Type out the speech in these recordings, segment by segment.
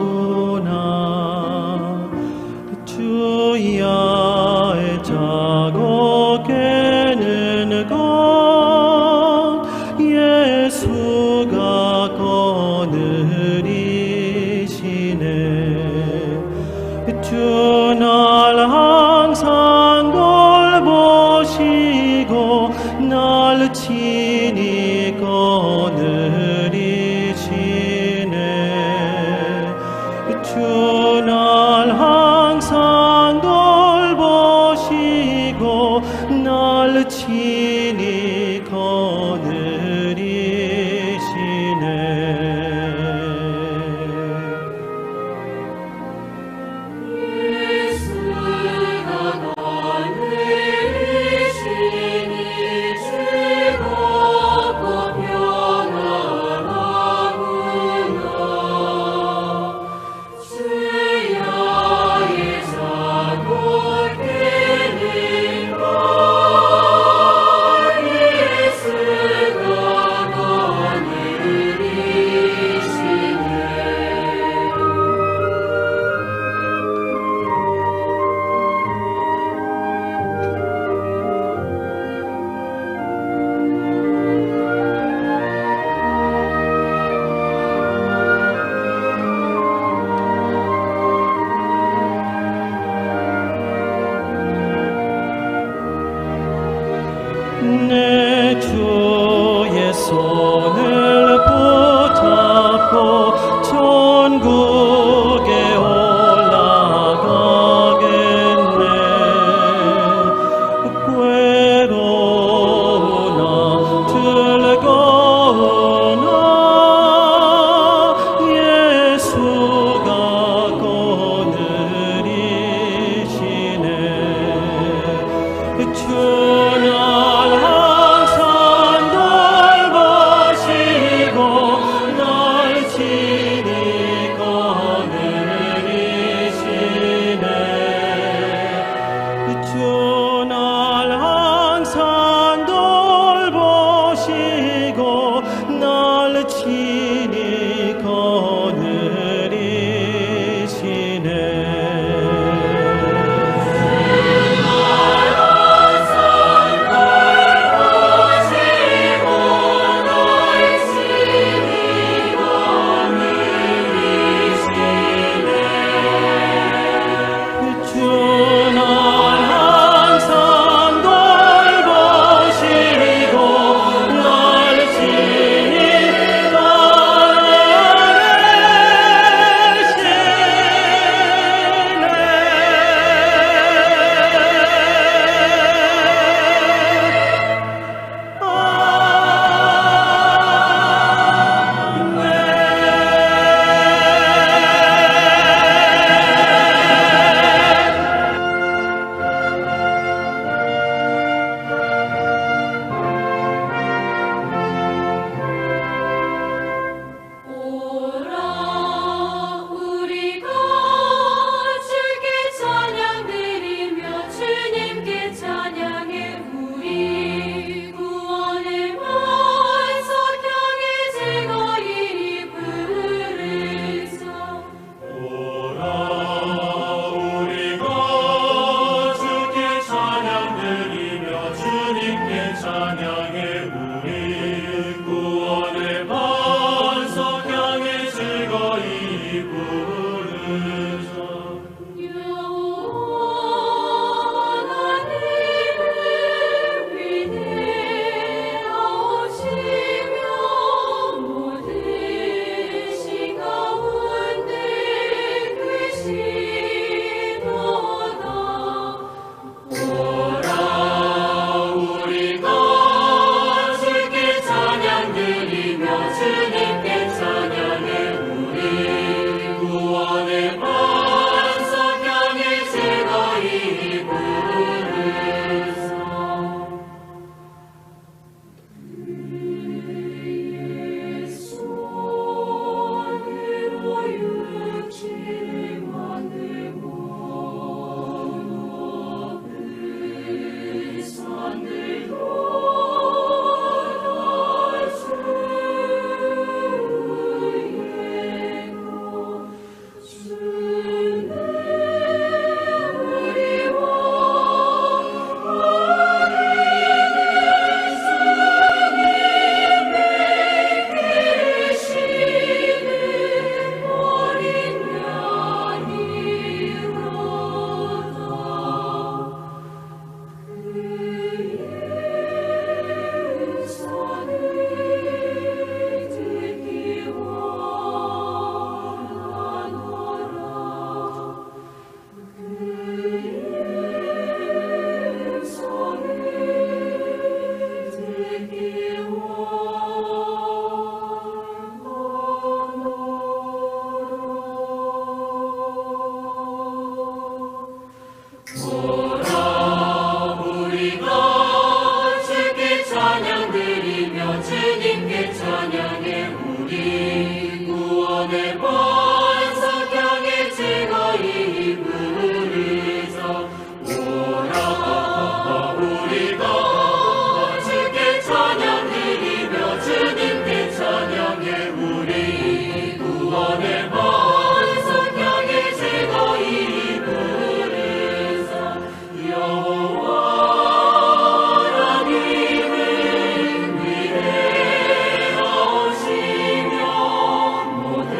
평안하구나. 주야의 자고 깨는 것 예수가 거느리시네. 주 날 항상 돌보시고 날 친히 거느리시네. 주 날 항상 돌보시고 날 친히 거느리시네. 예수가 거느리시니 즐겁고 평안하구나. 주야의 자고 깨는 것 예수가 거느리시네. 내 주의 손을 붙잡고 천국에 올라가겠네. 괴로우나 즐거우나 예수가 거느리시네. 주 날 항상 돌보시고 날 친히 거느리시네. 주 날 항상 돌보시고 날 친히 거느리시네. 돌보시고 날 친히 거느리시네. 주 날 항상 돌보시고 날 친히 거느리시네. 오라 우리가 주께 찬양드리며 주님께 찬양해 우리 구원의 반석향에 즐거이 부르자. 오라 우리가 주께 찬양드리며 주님께 찬양해 우리 구원의 반석 향해 즐거이 부르자. 여호와 하나님은 위대하시며 모든 신 가운데 크시도다. 오라 우리가 주께 찬양드리며 주님께 찬양해 우리 구원의 반 반석향에 즐거이 부르자. 오라 우리가 주께 찬양 드리며 주님께 찬양해. 우리 구원의 반석향에 즐거이 부르자. 여호와 하나님은 위대하시며 모든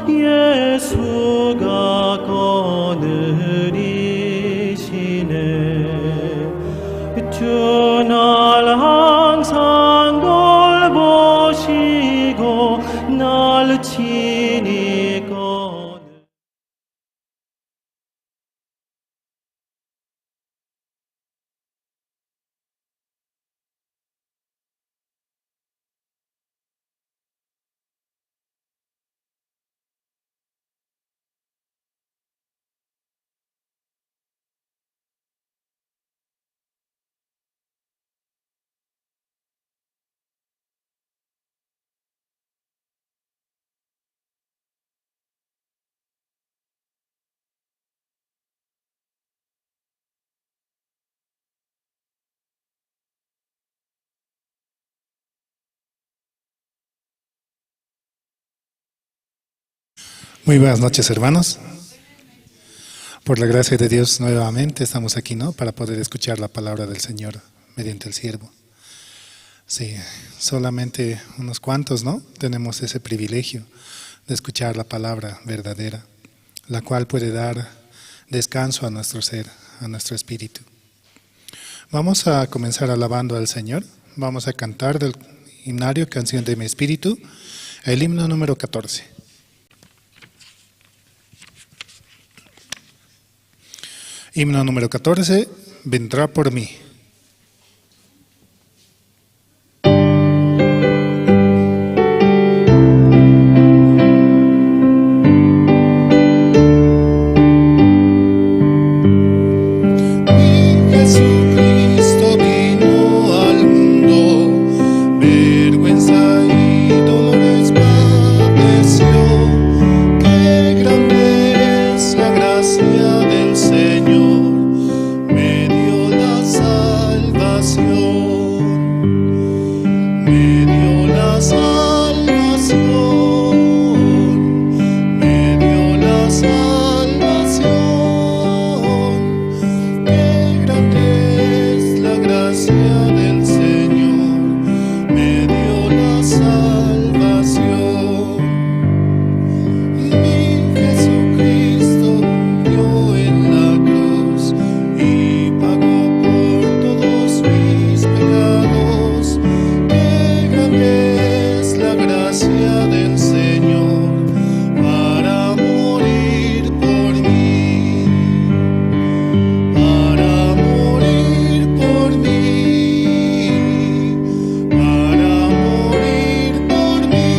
예수가 거느리시네. 주 날 항상 돌보시고 날 친히 거느 Muy buenas noches, hermanos. Por la gracia de Dios, nuevamente estamos aquí, ¿no? Para poder escuchar la palabra del Señor mediante el siervo. Sí, solamente unos cuantos, ¿no? Tenemos ese privilegio de escuchar la palabra verdadera, la cual puede dar descanso a nuestro ser, a nuestro espíritu. Vamos a comenzar alabando al Señor. Vamos a cantar del himnario Canción de mi Espíritu, el himno número 14. Himno número 14, Vendrá por mí. Mi Jesucristo vino al mundo, vergüenza y dolores padeció. Qué grande es la gracia del Señor, me dio la salvación. Me dio la salvación, me dio la salvación. Qué grande es la gracia del Señor, me dio la salvación. Y mi Jesucristo murió en la cruz y pagó por todos mis pecados. Qué grande es la gracia del Señor para morir por mí, para morir por mí, para morir por mí.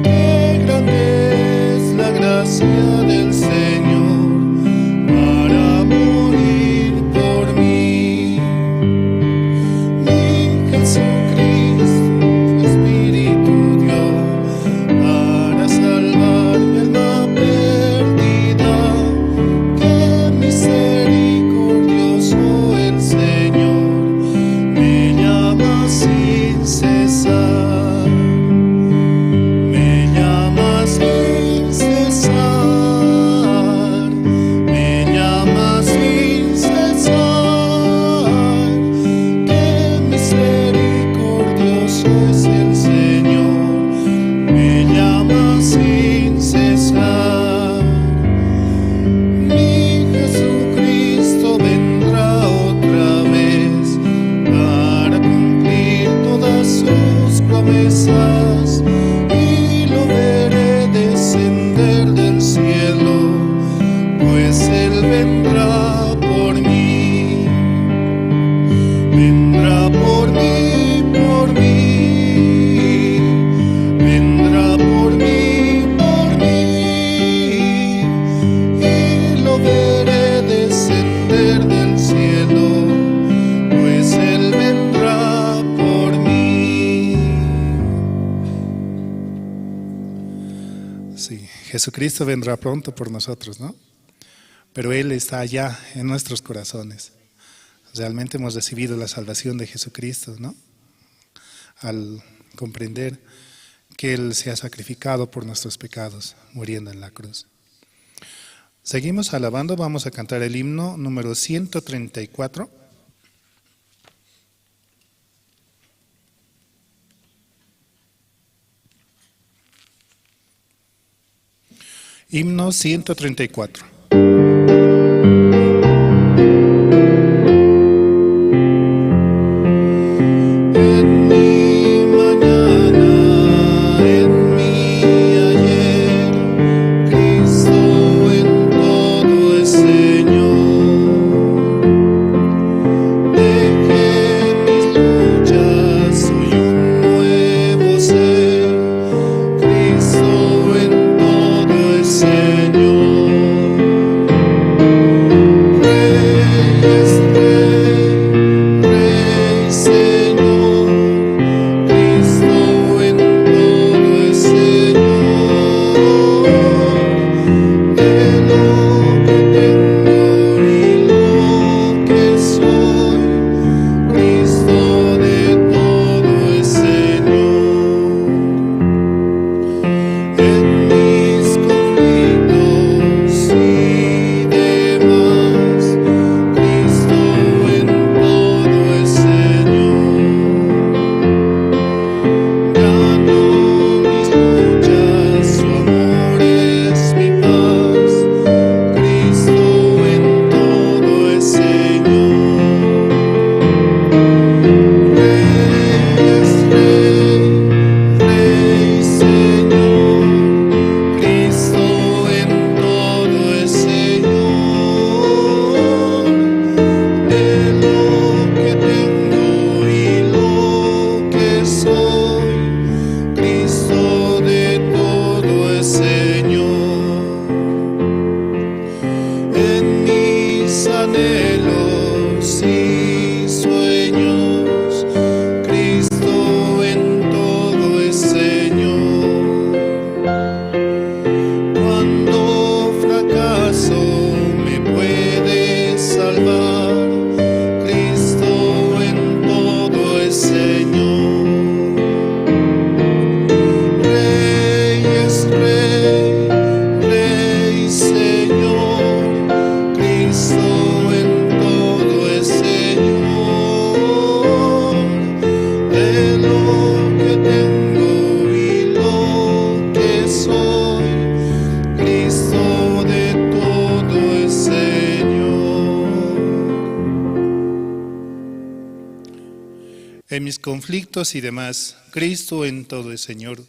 Qué grande es la gracia del Señor para morir por mí. Mi Jesucristo, tu Espíritu dio para salvar mi alma perdida. Qué misericordioso el Señor, me llama sin cesar. Me llama sin cesar, me llama sin cesar. Qué misericordioso es el Señor, me llama sin cesar. Mi Jesucristo vendrá otra vez para cumplir todas sus promesas y lo veré descender del cielo, pues Él vendrá por mí. Vendrá por mí, por mí. Vendrá por mí, por mí. Y lo veré descender del cielo, pues Él vendrá por mí. Sí, Jesucristo vendrá pronto por nosotros, ¿no? Pero Él está allá en nuestros corazones. Realmente hemos recibido la salvación de Jesucristo, ¿no? Al comprender que Él se ha sacrificado por nuestros pecados, muriendo en la cruz. Seguimos alabando, vamos a cantar el himno número 134. Himno 134. En mi mañana, en mi ayer, Cristo en todo es Señor. Dejé mis luchas, soy un nuevo ser, Cristo en todo es Señor. Rey es Rey, Rey Señor, Cristo en todo es Señor. De lo que tengo y lo que soy, Cristo de todo es Señor. En mis conflictos y demás, Cristo en todo es Señor. Gano mis luchas, su amor es mi paz, Cristo en todo es Señor. Rey es Rey, Rey Señor, Cristo en todo es Señor. De lo que tengo y lo que soy, Cristo de todo es Señor. En mis anhelos y sueños, Cristo en todo es Señor. Cuando fracaso me puede salvar, Cristo en todo es Señor. Rey es Rey, Rey Señor, Cristo en todo es Señor. De lo que tengo y lo que soy, Cristo de todo es Señor. En mis conflictos y demás, Cristo en todo es Señor.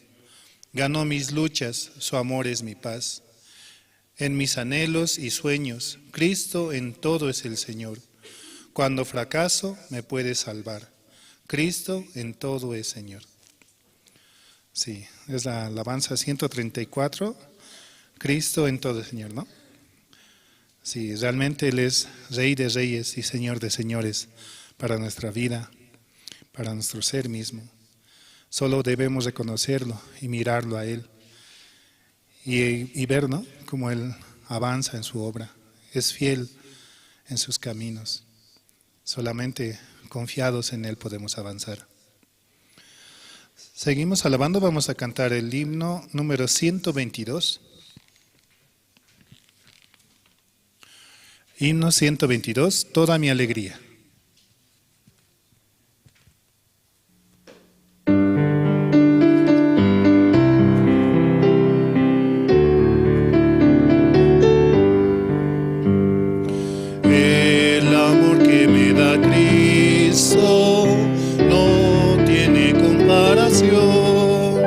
Ganó mis luchas, su amor es mi paz. En mis anhelos y sueños, Cristo en todo es el Señor. Cuando fracaso, me puede salvar. Cristo en todo es Señor. Sí, es la alabanza 134. Cristo en todo es Señor, ¿no? Sí, realmente Él es Rey de Reyes y Señor de Señores para nuestra vida, para nuestro ser mismo. Solo debemos reconocerlo y mirarlo a Él y ver, ¿no?, cómo Él avanza en su obra, es fiel en sus caminos. Solamente confiados en Él podemos avanzar. Seguimos alabando, vamos a cantar el himno número 122. Himno 122, Toda mi alegría. El amor que me da Cristo no tiene comparación.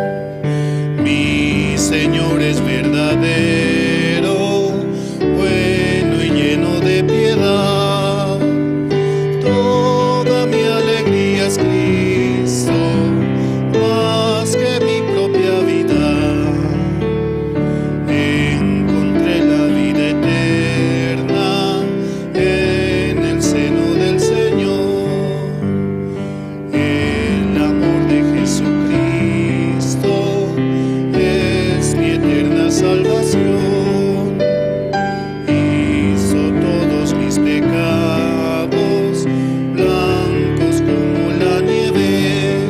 Mi Señor es verdadero, bueno y lleno de piedad. Toda mi alegría es Cristo, más que mi propia vida. Encontré la vida eterna en el seno del Señor. El amor de Jesucristo es mi eterna salvación. Hizo todos mis pecados blancos como la nieve.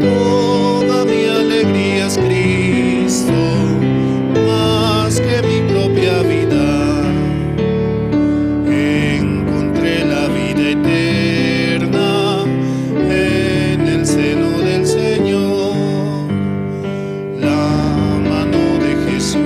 Toda mi alegría es Cristo, más que mi propia vida. Encontré la vida eterna en el seno del Señor. La mano de Jesucristo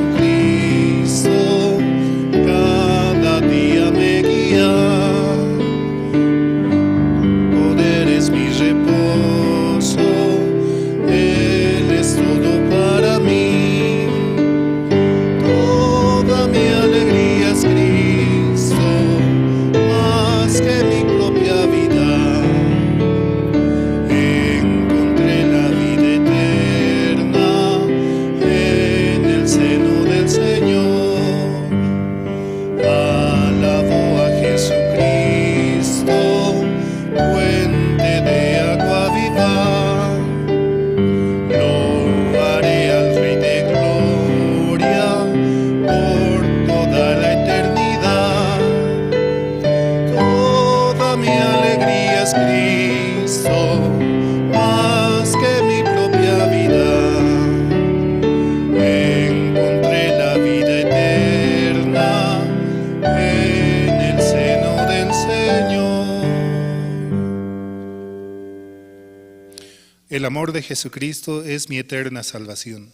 El amor de Jesucristo es mi eterna salvación.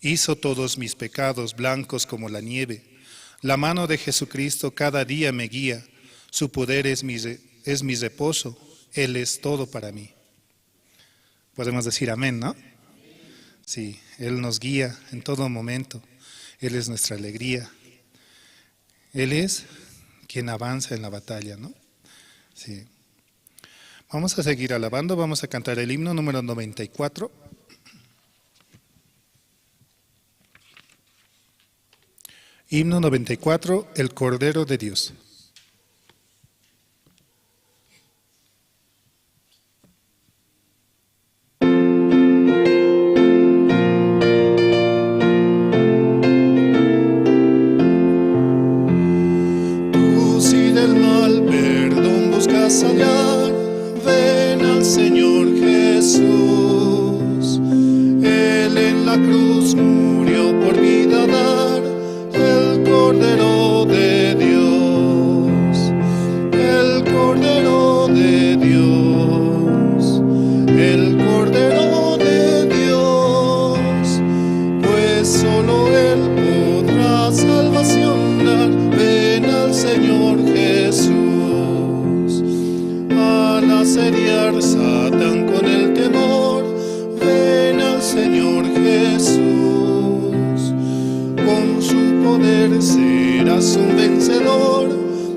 Hizo todos mis pecados blancos como la nieve. La mano de Jesucristo cada día me guía. Su poder es mi reposo. Él es todo para mí. Podemos decir amén, ¿no? Sí, Él nos guía en todo momento. Él es nuestra alegría. Él es quien avanza en la batalla, ¿no? Sí. Vamos a seguir alabando, vamos a cantar el himno número 94. Himno 94, El Cordero de Dios. Tú si del mal perdón buscas hallar, ven al Señor Jesús. Él en la cruz murió por vida dar, el Cordero de Dios, el Cordero de Dios, el Cordero de Dios, pues solo Él podrá salvación dar. Ven al Señor Jesús. Al asediar Satán con el temor, ven al Señor Jesús. Con su poder serás un vencedor,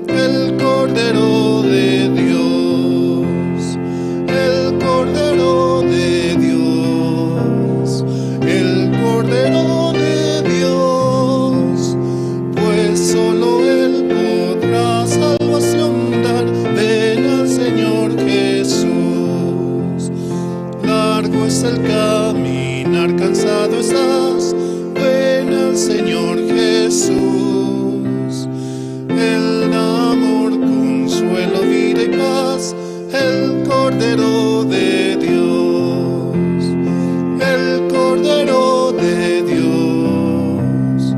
el Cordero de Dios, el Cordero de Dios, el Cordero de Dios, pues solo Él podrá salvación dar. Ven al Señor Jesús. Largo es el caminar, cansado estás, ven al Señor Jesús. Él da amor, consuelo, vida y paz, el Cordero de Dios, el Cordero de Dios,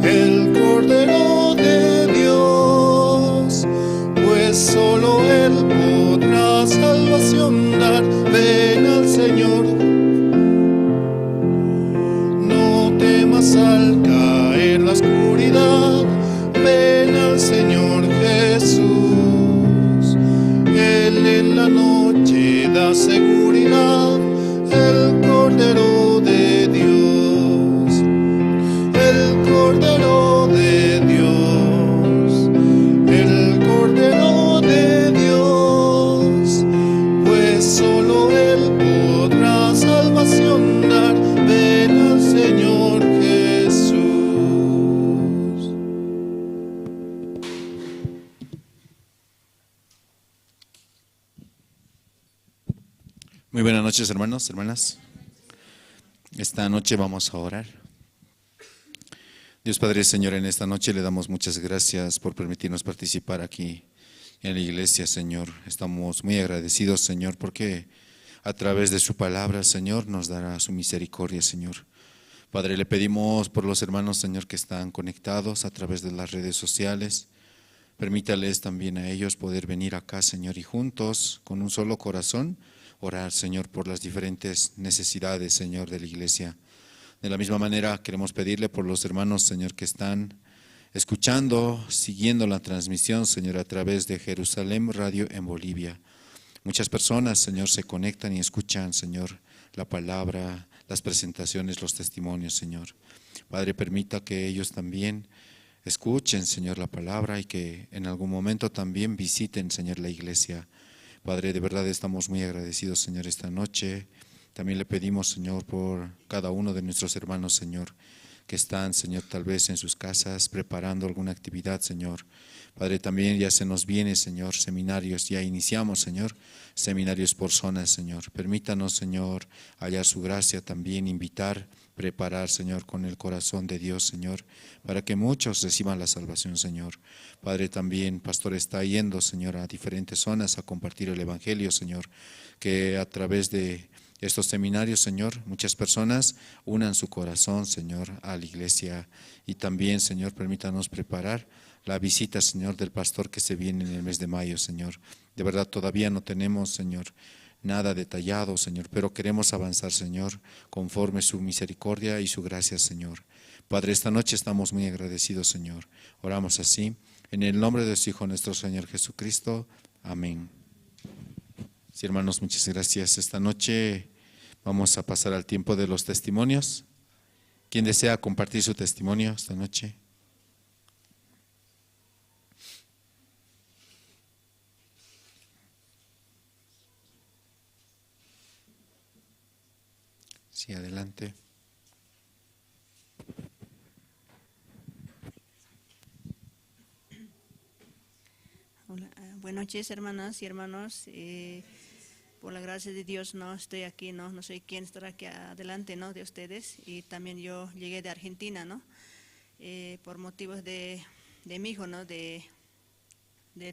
el Cordero de Dios, pues solo Él podrá salvación dar. Ven al Señor. No temas al caer la oscuridad, ven al Señor Jesús. Él en la noche da seguridad, el Cordero de Dios, el Cordero de Dios, el Cordero de Dios, pues solo Él podrá salvación dar. Ven al Señor Jesús. Muy buenas noches, hermanos, hermanas. Esta noche vamos a orar. Dios Padre, Señor, en esta noche le damos muchas gracias por permitirnos participar aquí en la iglesia, Señor. Estamos muy agradecidos, Señor, porque a través de su palabra, Señor, nos dará su misericordia, Señor. Padre, le pedimos por los hermanos, Señor, que están conectados a través de las redes sociales. Permítales también a ellos poder venir acá, Señor, y juntos, con un solo corazón, orar, Señor, por las diferentes necesidades, Señor, de la iglesia. De la misma manera, queremos pedirle por los hermanos, Señor, que están escuchando, siguiendo la transmisión, Señor, a través de Jerusalén Radio en Bolivia. Muchas personas, Señor, se conectan y escuchan, Señor, la palabra, las presentaciones, los testimonios, Señor. Padre, permita que ellos también escuchen, Señor, la palabra y que en algún momento también visiten, Señor, la iglesia. Padre, de verdad estamos muy agradecidos, Señor, esta noche. También le pedimos, Señor, por cada uno de nuestros hermanos, Señor, que están, Señor, tal vez en sus casas preparando alguna actividad, Señor. Padre, también ya se nos viene, Señor, seminarios, ya iniciamos, Señor, seminarios por zonas, Señor. Permítanos, Señor, hallar su gracia también, invitar, preparar, Señor, con el corazón de Dios, Señor, para que muchos reciban la salvación, Señor. Padre, también, pastor, está yendo, Señor, a diferentes zonas a compartir el Evangelio, Señor, que a través de estos seminarios, Señor, muchas personas unan su corazón, Señor, a la iglesia. Y también, Señor, permítanos preparar la visita, Señor, del pastor que se viene en el mes de mayo, Señor. De verdad, todavía no tenemos, Señor, nada detallado, Señor, pero queremos avanzar, Señor, conforme su misericordia y su gracia, Señor. Padre, esta noche estamos muy agradecidos, Señor. Oramos así, en el nombre de su Hijo, nuestro Señor Jesucristo. Amén. Sí, hermanos, muchas gracias. Esta noche vamos a pasar al tiempo de los testimonios. ¿Quién desea compartir su testimonio esta noche? Sí, adelante. Hola, buenas noches, hermanas y hermanos. Por la gracia de Dios, no estoy aquí, no soy quien estará aquí adelante, ¿no?, de ustedes. Y también yo llegué de Argentina, ¿no?, por motivos de mi hijo, ¿no?, de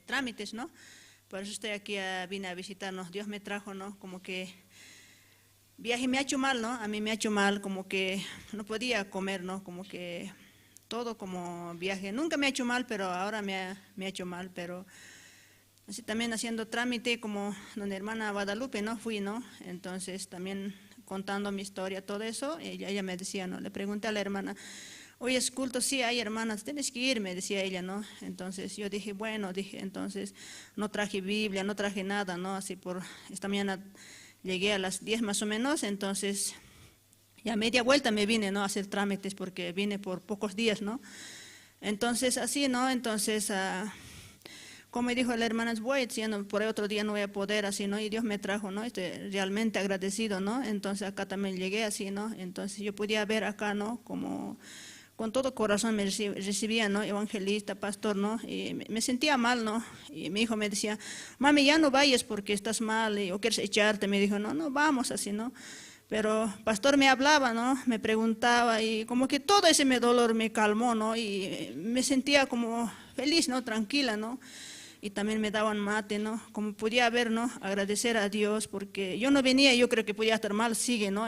trámites, ¿no? Por eso estoy aquí, vine a visitarnos. Dios me trajo, ¿no?, como que viaje me ha hecho mal, ¿no? A mí me ha hecho mal, como que no podía comer, ¿no? Como que todo como viaje. Nunca me ha hecho mal, pero ahora me ha hecho mal, pero así también haciendo trámite como donde hermana Guadalupe, ¿no? Fui, ¿no? Entonces también contando mi historia, todo eso, ella me decía, ¿no? Le pregunté a la hermana, hoy es culto, sí hay hermanas, tienes que ir, me decía ella, ¿no? Entonces yo dije, bueno, dije, entonces no traje Biblia, no traje nada, ¿no? Así por esta mañana llegué a las 10 más o menos, entonces ya media vuelta me vine, ¿no?, a hacer trámites porque vine por pocos días, ¿no? Entonces así, ¿no? Entonces, como me dijo la hermana, voy, si no, por ahí otro día no voy a poder, así, ¿no? Y Dios me trajo, ¿no? Estoy realmente agradecido, ¿no? Entonces acá también llegué así, ¿no? Entonces yo podía ver acá, ¿no?, como con todo corazón me recibía, ¿no?, evangelista, pastor, ¿no? Y me sentía mal, ¿no? Y mi hijo me decía, mami, ya no vayas porque estás mal, o quieres echarte. Me dijo, no, no, vamos así, ¿no? Pero pastor me hablaba, ¿no? Me preguntaba y como que todo ese dolor me calmó, ¿no? Y me sentía como feliz, ¿no? Tranquila, ¿no? Y también me daban mate, ¿no? Como podía ver, ¿no? Agradecer a Dios porque yo no venía, yo creo que podía estar mal, sigue, ¿no?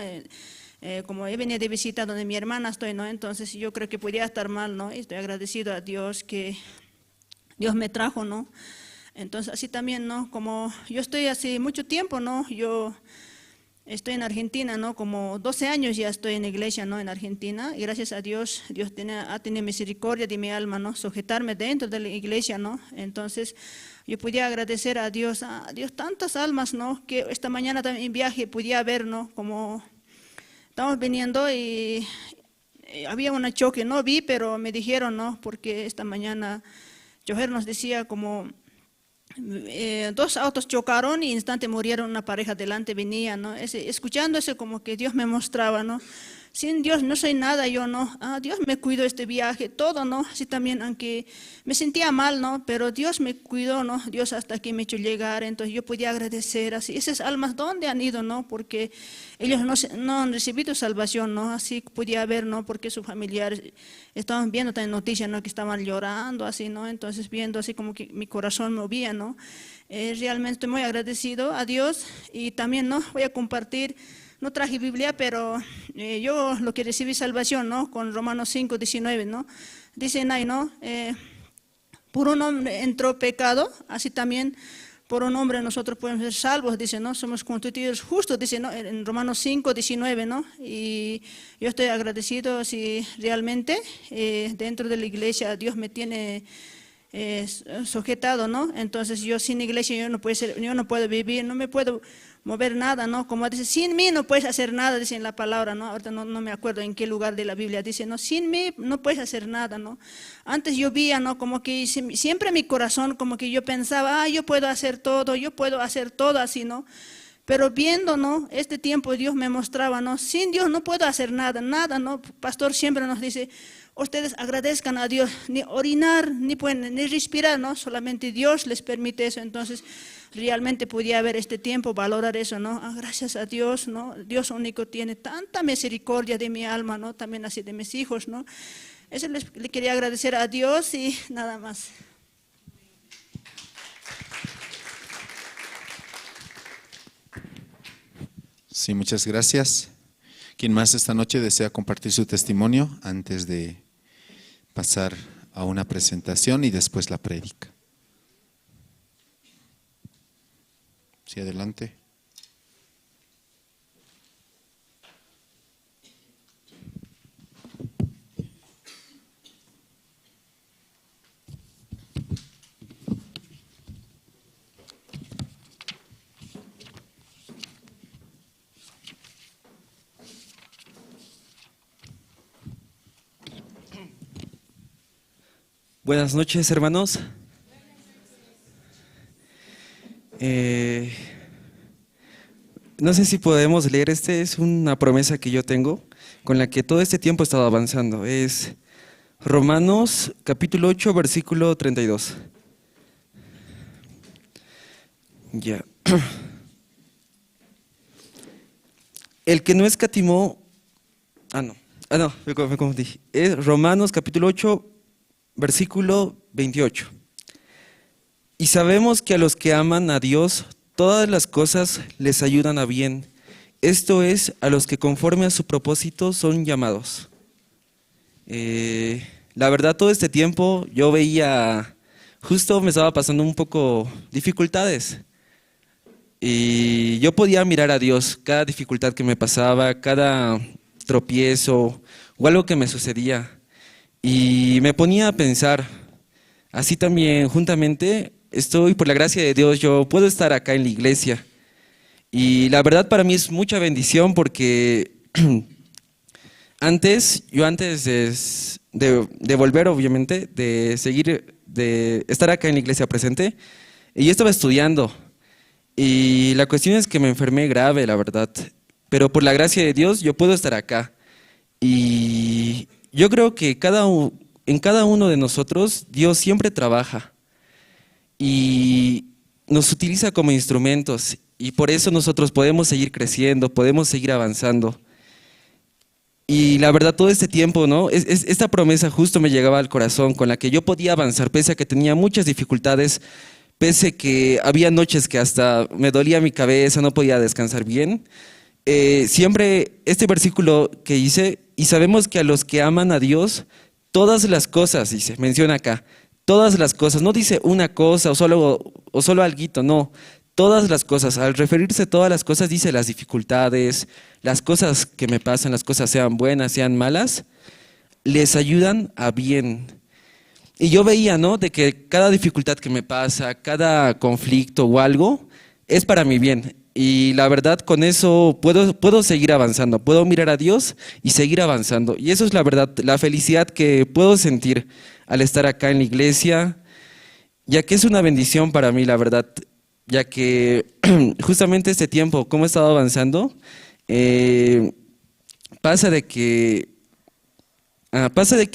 Como yo venía de visita donde mi hermana estoy, ¿no? Entonces yo creo que podía estar mal, ¿no? Y estoy agradecido a Dios que Dios me trajo, ¿no? Entonces así también, ¿no? Como yo estoy hace mucho tiempo, ¿no? Yo estoy en Argentina, ¿no? Como 12 años ya estoy en la iglesia, ¿no? En Argentina, y gracias a Dios, Dios ha tenido misericordia de mi alma, ¿no? Sujetarme dentro de la iglesia, ¿no? Entonces yo podía agradecer a Dios tantas almas, ¿no? Que esta mañana también en viaje podía ver, ¿no? Como estamos viniendo y había un choque, no vi, pero me dijeron, ¿no? Porque esta mañana chofer nos decía como dos autos chocaron y instante murieron, una pareja delante venía, ¿no? Escuchando eso como que Dios me mostraba, ¿no? Sin Dios no soy nada yo, ¿no? Ah, Dios me cuidó este viaje, todo, ¿no? Así también, aunque me sentía mal, ¿no? Pero Dios me cuidó, ¿no? Dios hasta aquí me hizo llegar, entonces yo podía agradecer así. Esas almas, ¿dónde han ido, no? Porque ellos no han recibido salvación, ¿no? Así podía ver, ¿no? Porque sus familiares estaban viendo también noticias, ¿no? Que estaban llorando, así, ¿no? Entonces viendo así como que mi corazón movía, ¿no? Realmente estoy muy agradecido a Dios y también, ¿no? Voy a compartir. No traje Biblia, pero yo lo que recibí salvación, ¿no? Con Romanos 5, 19, ¿no? Dicen ahí, ¿no? Por un hombre entró pecado, así también por un hombre nosotros podemos ser salvos, dice, ¿no? Somos constituidos justos, dice, ¿no? En Romanos 5, 19, ¿no? Y yo estoy agradecido si realmente dentro de la iglesia Dios me tiene sujetado, ¿no? Entonces yo sin iglesia yo no puedo ser, yo no puedo vivir, no me puedo mover nada, ¿no? Como dice, sin mí no puedes hacer nada, dice en la palabra, ¿no? Ahorita no me acuerdo en qué lugar de la Biblia dice, no, sin mí no puedes hacer nada, ¿no? Antes yo veía, ¿no? Como que siempre mi corazón, como que yo pensaba, ah, yo puedo hacer todo, así, ¿no? Pero viendo, ¿no? Este tiempo Dios me mostraba, ¿no? Sin Dios no puedo hacer nada, nada, ¿no? Pastor siempre nos dice, ustedes agradezcan a Dios, ni orinar, ni pueden, ni respirar, ¿no? Solamente Dios les permite eso. Entonces, realmente podía ver este tiempo, valorar eso, ¿no? Ah, gracias a Dios, ¿no? Dios único tiene tanta misericordia de mi alma, ¿no? También así de mis hijos, ¿no? Eso le quería agradecer a Dios y nada más. Sí, muchas gracias. ¿Quién más esta noche desea compartir su testimonio antes de pasar a una presentación y después la prédica? Sí, adelante. Buenas noches, hermanos. No sé si podemos leer, este es una promesa que yo tengo, con la que todo este tiempo he estado avanzando. Es Romanos capítulo 8, versículo 32. Ya. El que no escatimó... Ah, no. Ah, no, me confundí. Es Romanos capítulo 8, versículo 28. Y sabemos que a los que aman a Dios, todas las cosas les ayudan a bien. Esto es, a los que conforme a su propósito son llamados. La verdad, todo este tiempo yo veía, justo me estaba pasando un poco dificultades. Y yo podía mirar a Dios cada dificultad que me pasaba, cada tropiezo o algo que me sucedía. Y me ponía a pensar, así también juntamente, estoy por la gracia de Dios, yo puedo estar acá en la iglesia. Y la verdad para mí es mucha bendición porque yo antes de volver, obviamente, de seguir, de estar acá en la iglesia presente, y yo estaba estudiando. Y la cuestión es que me enfermé grave, la verdad. Pero por la gracia de Dios yo puedo estar acá. Y yo creo que en cada uno de nosotros Dios siempre trabaja y nos utiliza como instrumentos, y por eso nosotros podemos seguir creciendo, podemos seguir avanzando. Y la verdad, todo este tiempo, ¿no? Esta promesa justo me llegaba al corazón, con la que yo podía avanzar, pese a que tenía muchas dificultades, pese a que había noches que hasta me dolía mi cabeza, no podía descansar bien. Siempre este versículo que hice, y sabemos que a los que aman a Dios, todas las cosas, dice, menciona acá, todas las cosas, no dice una cosa o solo alguito, no, todas las cosas. Al referirse a todas las cosas, dice las dificultades, las cosas que me pasan, las cosas sean buenas, sean malas, les ayudan a bien. Y yo veía, ¿no?, de que cada dificultad que me pasa, cada conflicto o algo, es para mi bien. Y la verdad, con eso puedo seguir avanzando, puedo mirar a Dios y seguir avanzando. Y eso es la verdad, la felicidad que puedo sentir al estar acá en la iglesia, ya que es una bendición para mí, la verdad, ya que justamente este tiempo, como he estado avanzando, pasa de que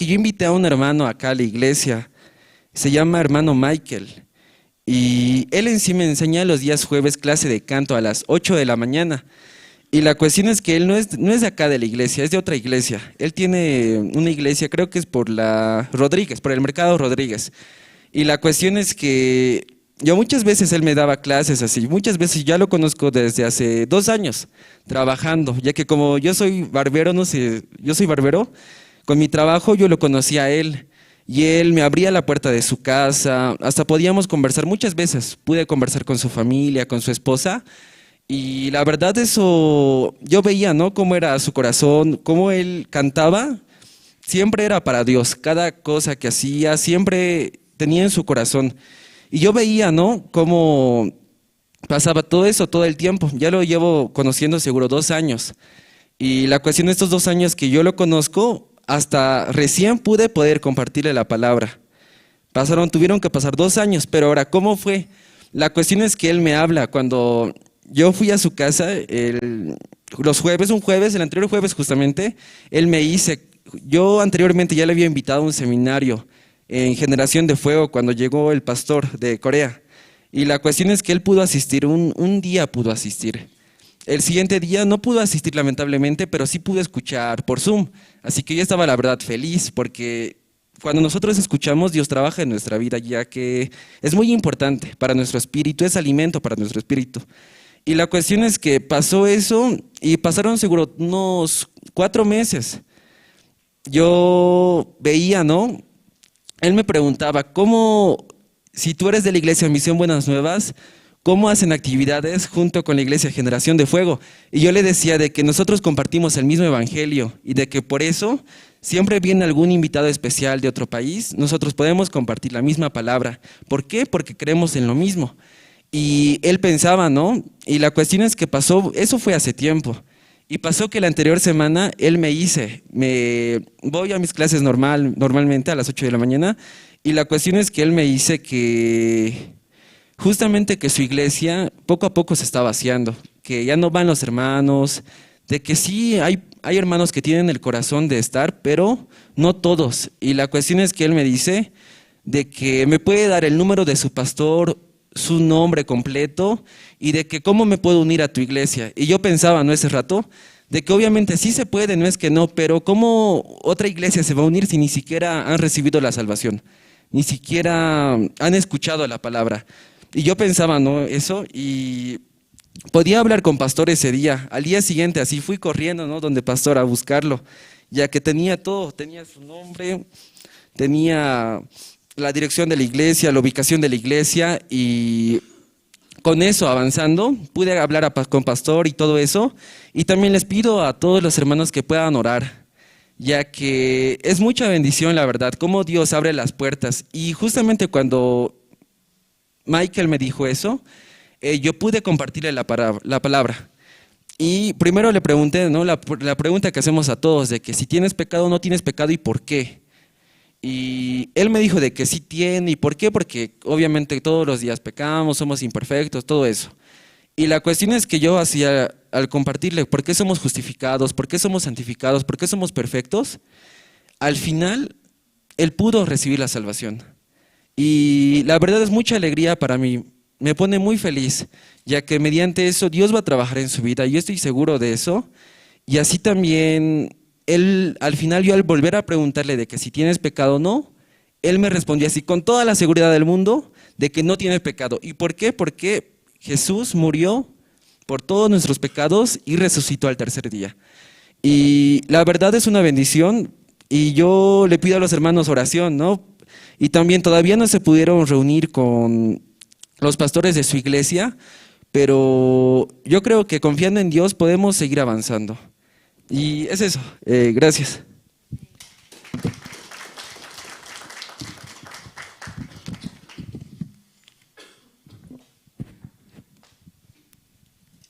yo invité a un hermano acá a la iglesia, se llama hermano Michael, y él en sí me enseña los días jueves clase de canto a las 8 de la mañana. Y la cuestión es que él no es de acá de la iglesia, es de otra iglesia. Él tiene una iglesia, creo que es por la Rodríguez, por el Mercado Rodríguez. Y la cuestión es que yo muchas veces él me daba clases así, muchas veces ya lo conozco desde hace 2 años trabajando, ya que como yo soy barbero, no sé, yo soy barbero, con mi trabajo yo lo conocí a él. Y él me abría la puerta de su casa, hasta podíamos conversar muchas veces, pude conversar con su familia, con su esposa, y la verdad eso, yo veía, ¿no?, cómo era su corazón, cómo él cantaba, siempre era para Dios, cada cosa que hacía, siempre tenía en su corazón. Y yo veía, ¿no?, cómo pasaba todo eso todo el tiempo, ya lo llevo conociendo seguro 2 años, y la cuestión de estos 2 años que yo lo conozco, hasta recién pude poder compartirle la palabra. Tuvieron que pasar 2 años, pero ahora, ¿cómo fue? La cuestión es que él me habla. Cuando yo fui a su casa, los jueves, un jueves, el anterior jueves justamente, él me dice, yo anteriormente ya le había invitado a un seminario en Generación de Fuego cuando llegó el pastor de Corea. Y la cuestión es que él pudo asistir, un día pudo asistir. El siguiente día no pudo asistir lamentablemente, pero sí pudo escuchar por Zoom. Así que yo estaba la verdad feliz porque cuando nosotros escuchamos, Dios trabaja en nuestra vida, ya que es muy importante para nuestro espíritu, es alimento para nuestro espíritu. Y la cuestión es que pasó eso y pasaron seguro unos 4 meses. Yo veía, ¿no? Él me preguntaba, ¿cómo, si tú eres de la iglesia Misión Buenas Nuevas, cómo hacen actividades junto con la iglesia Generación de Fuego? Y yo le decía de que nosotros compartimos el mismo evangelio y de que por eso siempre viene algún invitado especial de otro país, nosotros podemos compartir la misma palabra. ¿Por qué? Porque creemos en lo mismo. Y él pensaba, ¿no? Y la cuestión es que pasó, eso fue hace tiempo. Y pasó que la anterior semana él me dice, me voy a mis clases normalmente a las 8 de la mañana, Y la cuestión es que él me dice que justamente que su iglesia poco a poco se está vaciando, que ya no van los hermanos, de que sí hay hermanos que tienen el corazón de estar, pero no todos. Y la cuestión es que él me dice de que me puede dar el número de su pastor, su nombre completo, y de que cómo me puedo unir a tu iglesia. Y yo pensaba, ¿no? Ese rato, de que obviamente sí se puede, no es que no, pero ¿cómo otra iglesia se va a unir si ni siquiera han recibido la salvación? Ni siquiera han escuchado la palabra. Y yo pensaba, ¿no? Eso, y podía hablar con pastor ese día. Al día siguiente, así fui corriendo, ¿no? Donde pastor a buscarlo, ya que tenía todo, tenía su nombre, tenía la dirección de la iglesia, la ubicación de la iglesia, y con eso avanzando, pude hablar con pastor y todo eso. Y también les pido a todos los hermanos que puedan orar, ya que es mucha bendición, la verdad, cómo Dios abre las puertas. Y justamente cuando Michael me dijo eso, yo pude compartirle la palabra. Y primero le pregunté, ¿no? La pregunta que hacemos a todos, de que si tienes pecado o no tienes pecado y por qué. Y él me dijo de que sí tiene, ¿y por qué? Porque obviamente todos los días pecamos, somos imperfectos, todo eso. Y la cuestión es que yo hacía, al compartirle por qué somos justificados, por qué somos santificados, por qué somos perfectos, al final él pudo recibir la salvación. Y la verdad es mucha alegría para mí, me pone muy feliz, ya que mediante eso Dios va a trabajar en su vida, yo estoy seguro de eso. Y así también, él, al final yo al volver a preguntarle de que si tienes pecado o no, él me respondió así con toda la seguridad del mundo de que no tiene pecado. ¿Y por qué? Porque Jesús murió por todos nuestros pecados y resucitó al tercer día. Y la verdad es una bendición, y yo le pido a los hermanos oración, ¿no? Y también todavía no se pudieron reunir con los pastores de su iglesia, pero yo creo que confiando en Dios podemos seguir avanzando. Y es eso, gracias.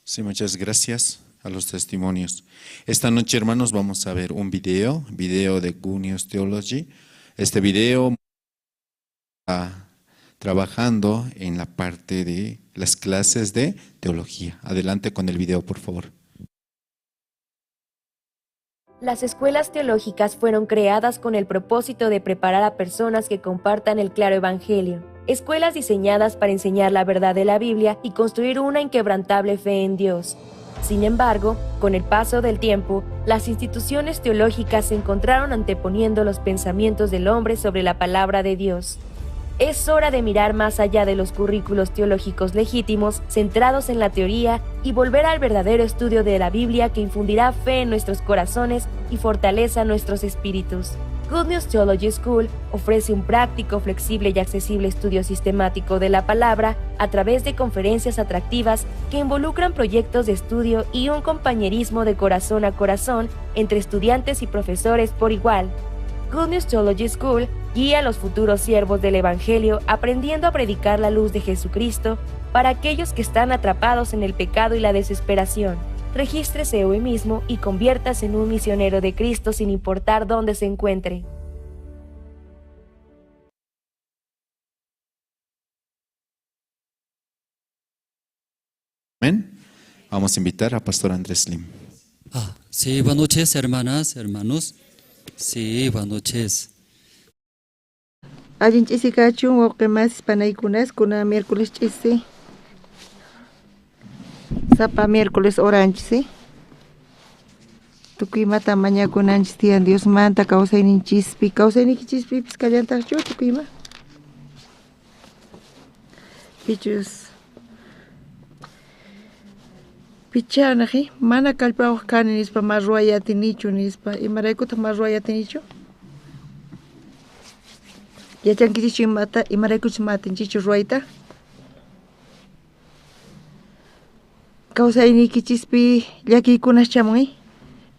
Sí, muchas gracias a los testimonios. Esta noche, hermanos, vamos a ver un video de Good News Theology. Este video está trabajando en la parte de las clases de teología. Adelante con el video, por favor. Las escuelas teológicas fueron creadas con el propósito de preparar a personas que compartan el claro evangelio. Escuelas diseñadas para enseñar la verdad de la Biblia y construir una inquebrantable fe en Dios. Sin embargo, con el paso del tiempo, las instituciones teológicas se encontraron anteponiendo los pensamientos del hombre sobre la palabra de Dios. Es hora de mirar más allá de los currículos teológicos legítimos, centrados en la teoría, y volver al verdadero estudio de la Biblia que infundirá fe en nuestros corazones y fortaleza nuestros espíritus. Good News Theology School ofrece un práctico, flexible y accesible estudio sistemático de la palabra a través de conferencias atractivas que involucran proyectos de estudio y un compañerismo de corazón a corazón entre estudiantes y profesores por igual. Good News Theology School guía a los futuros siervos del Evangelio aprendiendo a predicar la luz de Jesucristo para aquellos que están atrapados en el pecado y la desesperación. Regístrese hoy mismo y conviértase en un misionero de Cristo sin importar dónde se encuentre. Amén. Vamos a invitar a Pastor Andrés Lim. Sí, buenas noches, hermanas, hermanos. Sí, buenas noches. Allin ch'isi kachun wawqimasis panaykunas kuna miércoles ch'isi. Sapa miércoles oranchis, tukuy imata mañakunanchis tiyan Diosmanta kawsayninchispi, kawsaynikichispipis kallantaqchu tukuy ima. Pichus pichanaqi mana kallpawaq kani nispa ma ruway atinichu nispa, imaraykutaq ma ruway atinichu? Yachankichichu imata, imaraykuchus ma atinchichu ruwayta? Kawsayniykichispi llakiykunas chamun,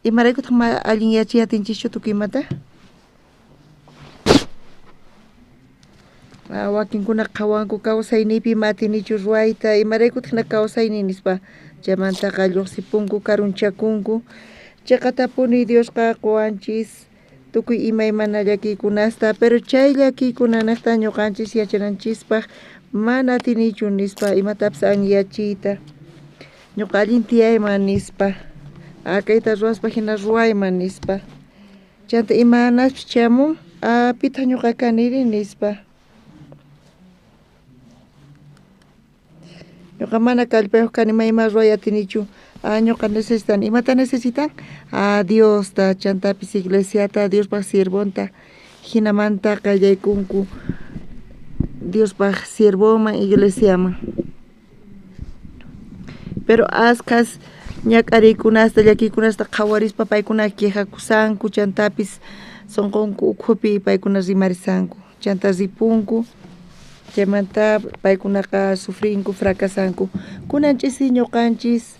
imaraykutaq ma allin yachay atinchischu tukuy imata? Wakinkuna qhawanku kawsayniypi ma atinichu ruwayta, imaraykutaq na kawsayni nispa, chaymantaqa lluqsipunku karunchakunku. Chaqatapuni Diosqa quwanchis Tukuy imaymana llakiykunasta, pero chay llakiykunanejta ñuqanchis yachananchispaj mana atinichu nispa imatapis anyachiyta. Ñuqa allin tiyayman nispa, kayta ruwaspa hina ruwayman nispa. Chanta imanaspis chamun, pitaq ñuqa kaniri nispa. Ñuqa mana kallpayuq kani mayma ruway atinichu. Ñuqa necesitan, imata necesitan? Diosta, chantapis iglesiata, Diospaj siervonta, hinamanta qallaykunku Diospaj siervoman, iglesiaman. Pero askhas ñak'ariykunasta, llakiykunasta qhawarispa paykuna quejakusanku, chantapis sunqunku ukhupi paykuna rimarisanku, chanta ripunku, chaymanta paykunaqa sufrinku, fracasanku. Kunan ch'isi ñuqanchis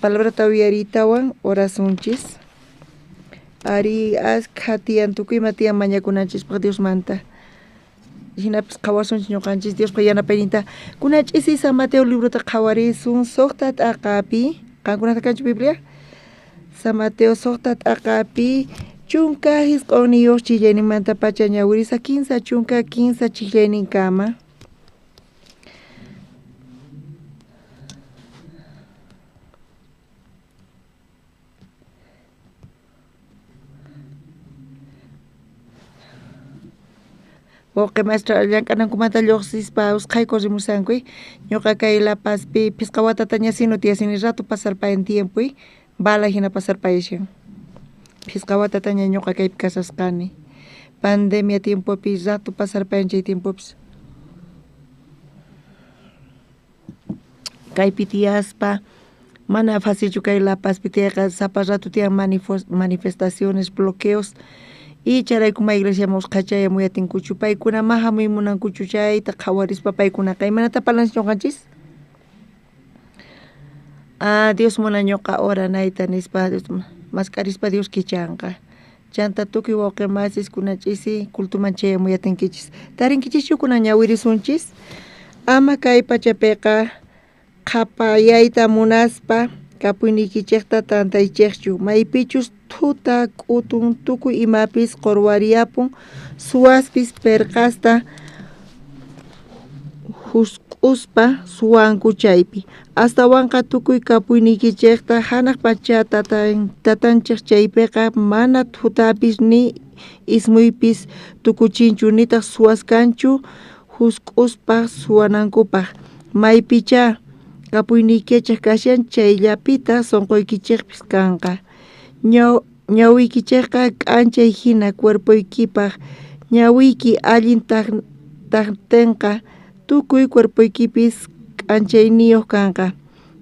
palabrata uyariytawan orasunchis. Ari askha tiyan tukuy ima tiyan mañakunanchispaq Diosmanta. Hinapis qhawasunchis ñuqanchis Diospa yanapayninta. Kunan ch'isi San Mateo librota qhawarisun suqta t'aqapi. Qankunata kanchu Biblia? San Mateo suqta t'aqapi 19 chillayninmantapacha ñawirisa 33 chillayninkama. Wawqi maestra llank'anankumanta lluqsispa usqhayku rimusanku, ñuqa kay La Pazpi phisqa watataña sino tiyasini rato pasarpayan tiempoy, bala hina pasarpayashan. Phisqa watataña ñuqa kaypi kasasqani. Pandemia tiempopi rato pasarpayan chay tiempopis. Kaypi tiyaspa mana facilchu kay La Pazpi tiyayqa, sapa rato tiyan manifestaciones, bloqueos. Y chayrayku ma iglesiaman usqhachaya muyatinkuchu, paykuna ma hamuy munankuchu chayta qhawarispa paykunaqa imanata parlanchis ñuqanchis? Dios munan ñuqa oranayta nispa, mask'arispa Dios kichanqa. Chanta tukuy wawqi masis kunan ch'isi cultuman chayamuyatinkichis. Tarinkichischu kunan ñawirisunchis? Ama kay pachapiqa qhapayayta munaspa kapuyniykichejta tantaychejchu, maypichus thuta k'utun tukuy imapis qurwariyapun, suwaspis perqasta jusk'uspa suwanku chaypi. Astawanqa tukuy kapuyniykichejta hanaq pacha tatanchej chaypiqa mana thutapis ni ismuypis tukuchinchu, nitaq suwas kanchu jusk'uspa suwanankupaj. Maypichá kapuyniykichej kashan chayllapitaq sunquykichejpis kanqa. Ñawiykichejqa k'anchay hina cuerpoykipaj, ñawiyki allin tajtenqa tukuy cuerpoykipis k'anchayniyuq kanqa.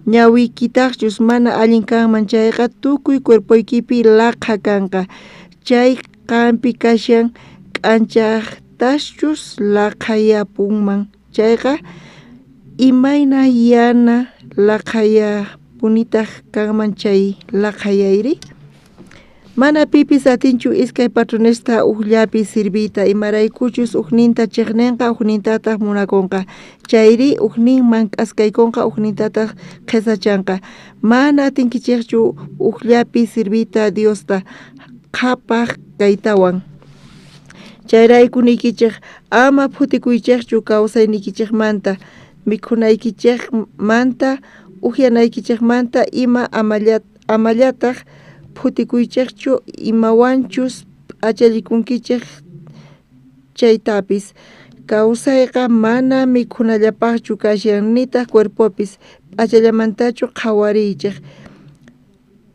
Ñawiykitaqchus mana allin kanman chayqa tukuy cuerpoykipi laqha kanqa. Chay qampi kashan k'anchajtaschus laqhayapunman chayqa imayna yana laqhayapunitaq kanman chay laqhayayri? Mana pipis atinchu iskay patronesta ujllapi sirviyta, imaraykuchus ujninta chiqninqa, ujnintataq munakunqa, chayri ujninman k'askaykunqa, ujnintataq qhisachanqa. Mana atinkichejchu ujllapi sirviyta Diosta qhapaq kaytawan. Chayrayku niykichej ama phutikuychejchu kawsayniykichejmanta, mikhunaykichejmanta, ujyanaykichejmanta ima amallataq phutikuychejchu imawanchus p'achallikunkichej chaytapis. Kawsayqa mana mikhunallapaqchu kashan, nitaq cuerpopis p'achallamantachu qhawariychej.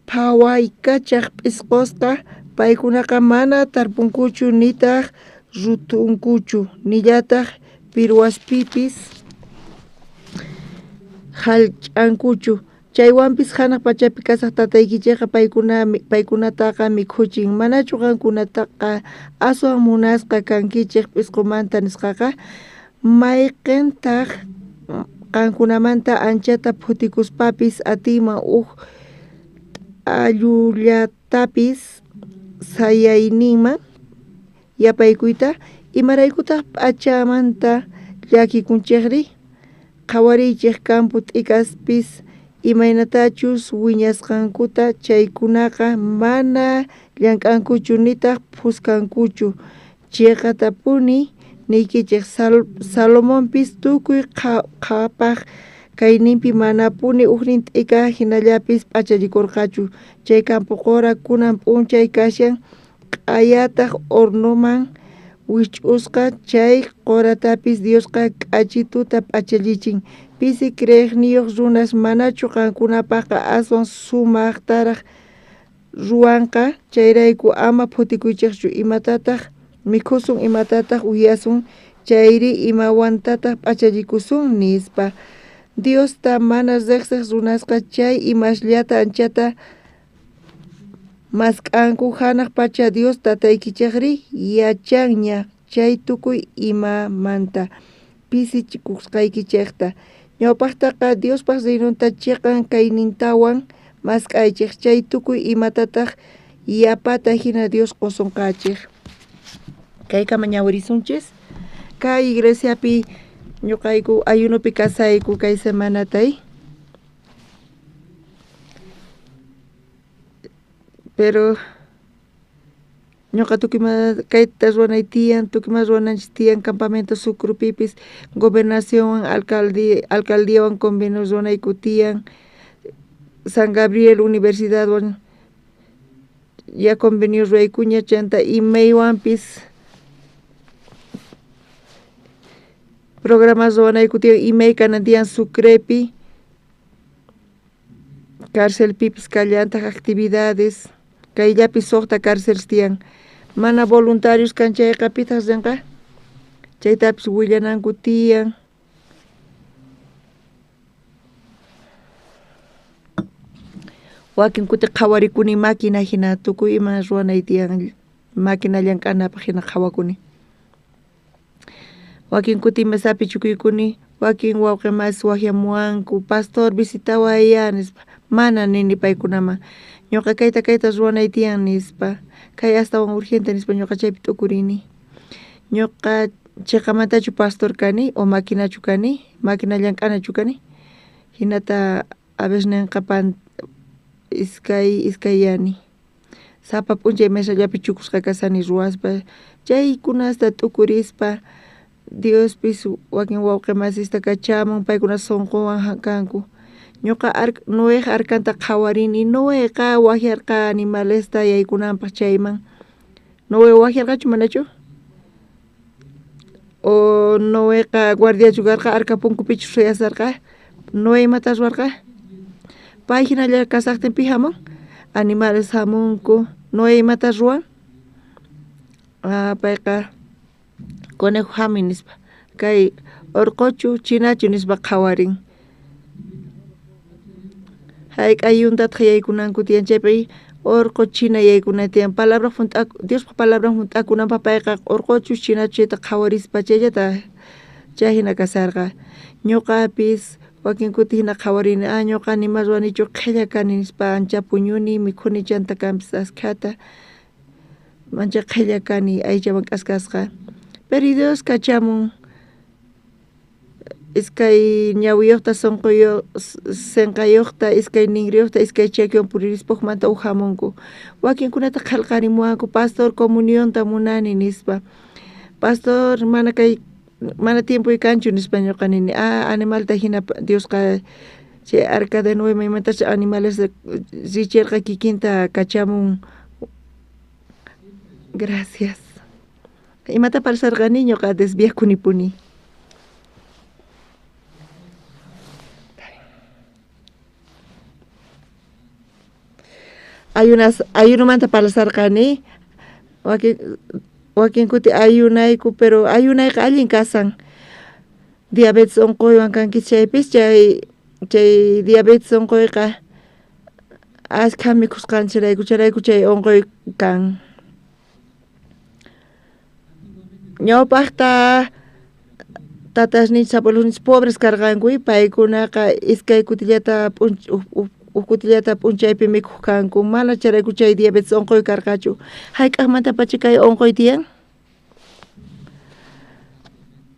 Phawaykachaj p'isqosqa paykunaqa mana tarpunkuchu nitaq rutunkuchu, nillataq pirwaspipis hallch'ankuchu. Chaywanpis hanaq pachapi kasaq tataykichejqa paykunataqa mikhuchin. Manachu qankunataqa aswan munasqa kankichej p'isqomanta nisqaqa? Mayqintaq qankunamanta anchata phutikuspapis atinman uj t'allullatapis sayayninman yapaykuyta? Imaraykutaq p'achamanta llakikunchejri? Qhawariychej campo t'ikaspis Imaynatachus wiñasqankuta chaykunaqa mana llank'ankuchu nitaj phuskankuchu. Cheqatapuni niykichej, Salomonpis tukuy qhapaj kayninpi manapuni ujnin t'ika jinallapis p'achallikorqachu. Chay campo qora kunan p'unchay kashan, q'ayataj hornoman wijch'usqa, chay qoratapis Diosqa k'achituta p'achallichin. Pisi creejniyoj runas, manachu qankunapajqa aswan sumajtaraj ruwanqa? Chayrayku ama phutikuychejchu, imatataj mikhusun, imatataj ujyasun, chayri imawantataj p'achallikusun, nispa. Diosta mana rejsej runasqa chay imasllata anchata mask'anku. Janaj pacha Dios Tataykichejrí yachanña chay tukuy imamanta pisichikusqaykichejta. Ñawpajtaqa Diospaj reinonta cheqan kaynintawan mask'aychej, chay tukuy imatataj yapata jina Dios qosonqachej. Kaykama ñawirisunchis. Kay iglesiapi ñuqayku ayunopi kasayku kay semanatay. Pero ñuqa tukuy ima kayta ruwanay tiyan, tukuy ima ruwananchis tiyan campamento Sucrupipis gobernacionwan alcaldiawan convenio ruwanayku tiyan, San Gabriel universidadwan ya convenio ruwaykuña, chanta imaywanpis programas ruwanayku tiyan, imay kanan tiyan Sucrepi, carcelpipis kallantaj actividades, kayllapi suqta cárcel tiyan, mana voluntarios kan chayqa pitaq rinqa, chaytapis willananku tiyan. Wakin kuti qhawarikuni máquina jina tukuy ima ruwanay tiyan máquina llank'anapaj jina qhawakuni. Wakin kuti mesapi chukuykuni, wakin wawqi masis wajyamuwanku, pastor visitaway ya nispa, mana nini paykunaman, ñuqa kayta kayta ruwanay tiyan nispa, kay astawan urgente nispa ñuqa chaypi t'ukurini. Ñuqa cheqamantachu pastor kani o maquinachu kani, máquina llank'anachu kani, jinata a veces nenqa pan iskay iskayyani. Sapa p'unchay mesallapi chukusqa kasani ruwaspa, chaykunasta t'ukurispa Diospis wakin wawqi masista kachamun, paykuna sunquwan kanku. Ñuqa Noej arcanta qhawarini, Noeqa wajyarqa animalesta yaykunanpaj chayman. Noé wajyarqachu manachu? O Noeqa guardiachu karqa, arca punkupichu suyasarqa? Noé imata ruwarqa? Pay jinalla kasajtin pi jamun? Animales jamunku. Noé imata ruwan? Payqa conejo jamuy nispa, kay orqochu chinachu nispa qhawarin. Hayk'a yuntataq yaykunanku tiyan chaypi orqo china yaykuna tiyan, palabra Diospaj palabran junt'akunanpaj payqa orqochu chinachu chayta qhawarispa chayllata chay jina kasarqa. Ñuqapis wakin kuti jina qhawarini, ñuqa nima ruwanichu qhella kani nispa, ancha puñuni mikhuni chanta kanpis askhata, mancha qhella kani aychawan k'askasqa. Pero Dios kachamun iskay ñawiyuqta sunquyuq sinqayuqta iskay ninriyuqta iskay chakiwan puririspa ujmanta uj jamunku. Wakinkunata qhelqarimuwanku, pastor comunionta munani nispa, pastor mana kay mana tiempoy kanchu nispa ñuqa nini, animalta jina Diosqa chay arca de Noé maymantachu animales richerqa kikinta kachamun. Gracias. Imata parsarqani ñuqa desviakunipuni. Ayunas ayunomanta parlasarqani, wakin kuti ayunayku, pero ayunayqa allin kasan. Diabetes unquywan kanki chaypis chay diabetes unquyqa askha mikhusqanchirayku chayrayku chay unquy kan. Ñawpajta tatasninchis abuelosninchis pobres karqanku, paykunaqa iskay kutillata uj kutillata p'unchaypi mikhuj kanku, mana chayrayku chay diabetes unquy karqachu. Hayk'aqmantapacha kay unquy tiyan?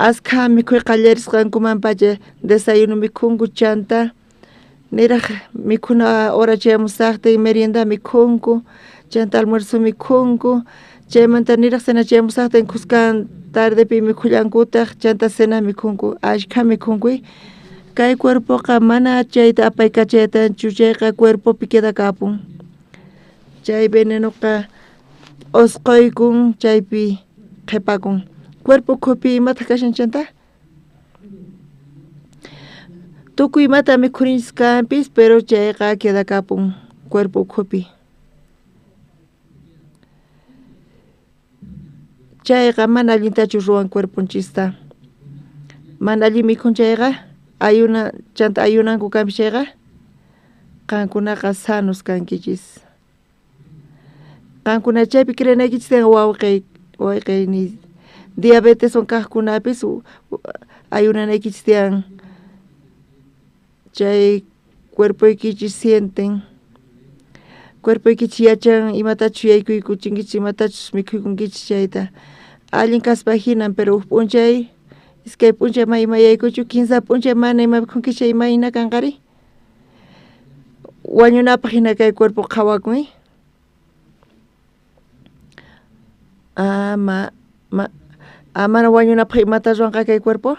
Askha mikhuy qallarisqankumanpacha desayuno mikhunku chanta Niraj mikhuna hora chayamusajtin merienda mikhunku, chanta almuerzo mikhunku, chaymanta niraj cena chayamusajtin khuskan tardepi mikhullankutaj, chanta cena mikhunku, ashkha mikhunku. Kay cuerpoqa mana chayta apaykachaytanchu, chayqa cuerpopi quedakapun. Chay venenoqa osqoykun, chaypi qhepakun. Cuerpo ukhupi imataq kashan chanta? Tukuy imata mikhurinchis kanpis, pero chayqa quedakapun cuerpo ukhupi. Chayqa mana allintachu ruwan cuerponchista. Mana allin mikhun chayqa, ayuna chanta ayunanku kanpis chayqa, qankunaqa sanos kankichis. Qankuna chaypi creenaykichis tiyan wawqey diabeteswan kaqkunapis ayunanaykichis tiyan. Chay cuerpoykichis sienten, cuerpoykichis yachan imatachus yaykuykuchinkichis, imatachus mikhuykunkichis chayta. Allin kaspa hinan, pero huk p'unchay, iskay p'unchay ma ima yaykuchu, kinsa p'unchay mana ima mikhunkichis chay imayna kanqari? Wañunapaq hina kay cuerpo qhawakun. Mana wañunapaq imata ruwanqa kay cuerpo?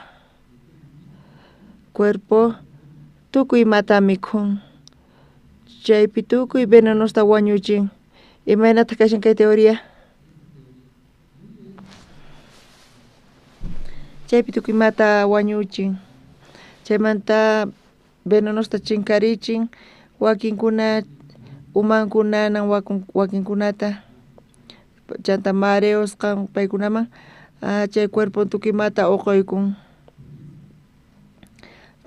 Cuerpo tukuy imata mikhun, chaypi tukuy venenosta wañuchin. Imaynataq kashan kay teoría? Chaypi tukuy imata wañuchin, chaymanta venenosta chinkarichin, wakinkuna umanku nanan wakinkunata, chanta mareos qan paykunaman, chay cuerpo tukuy imata uquykun.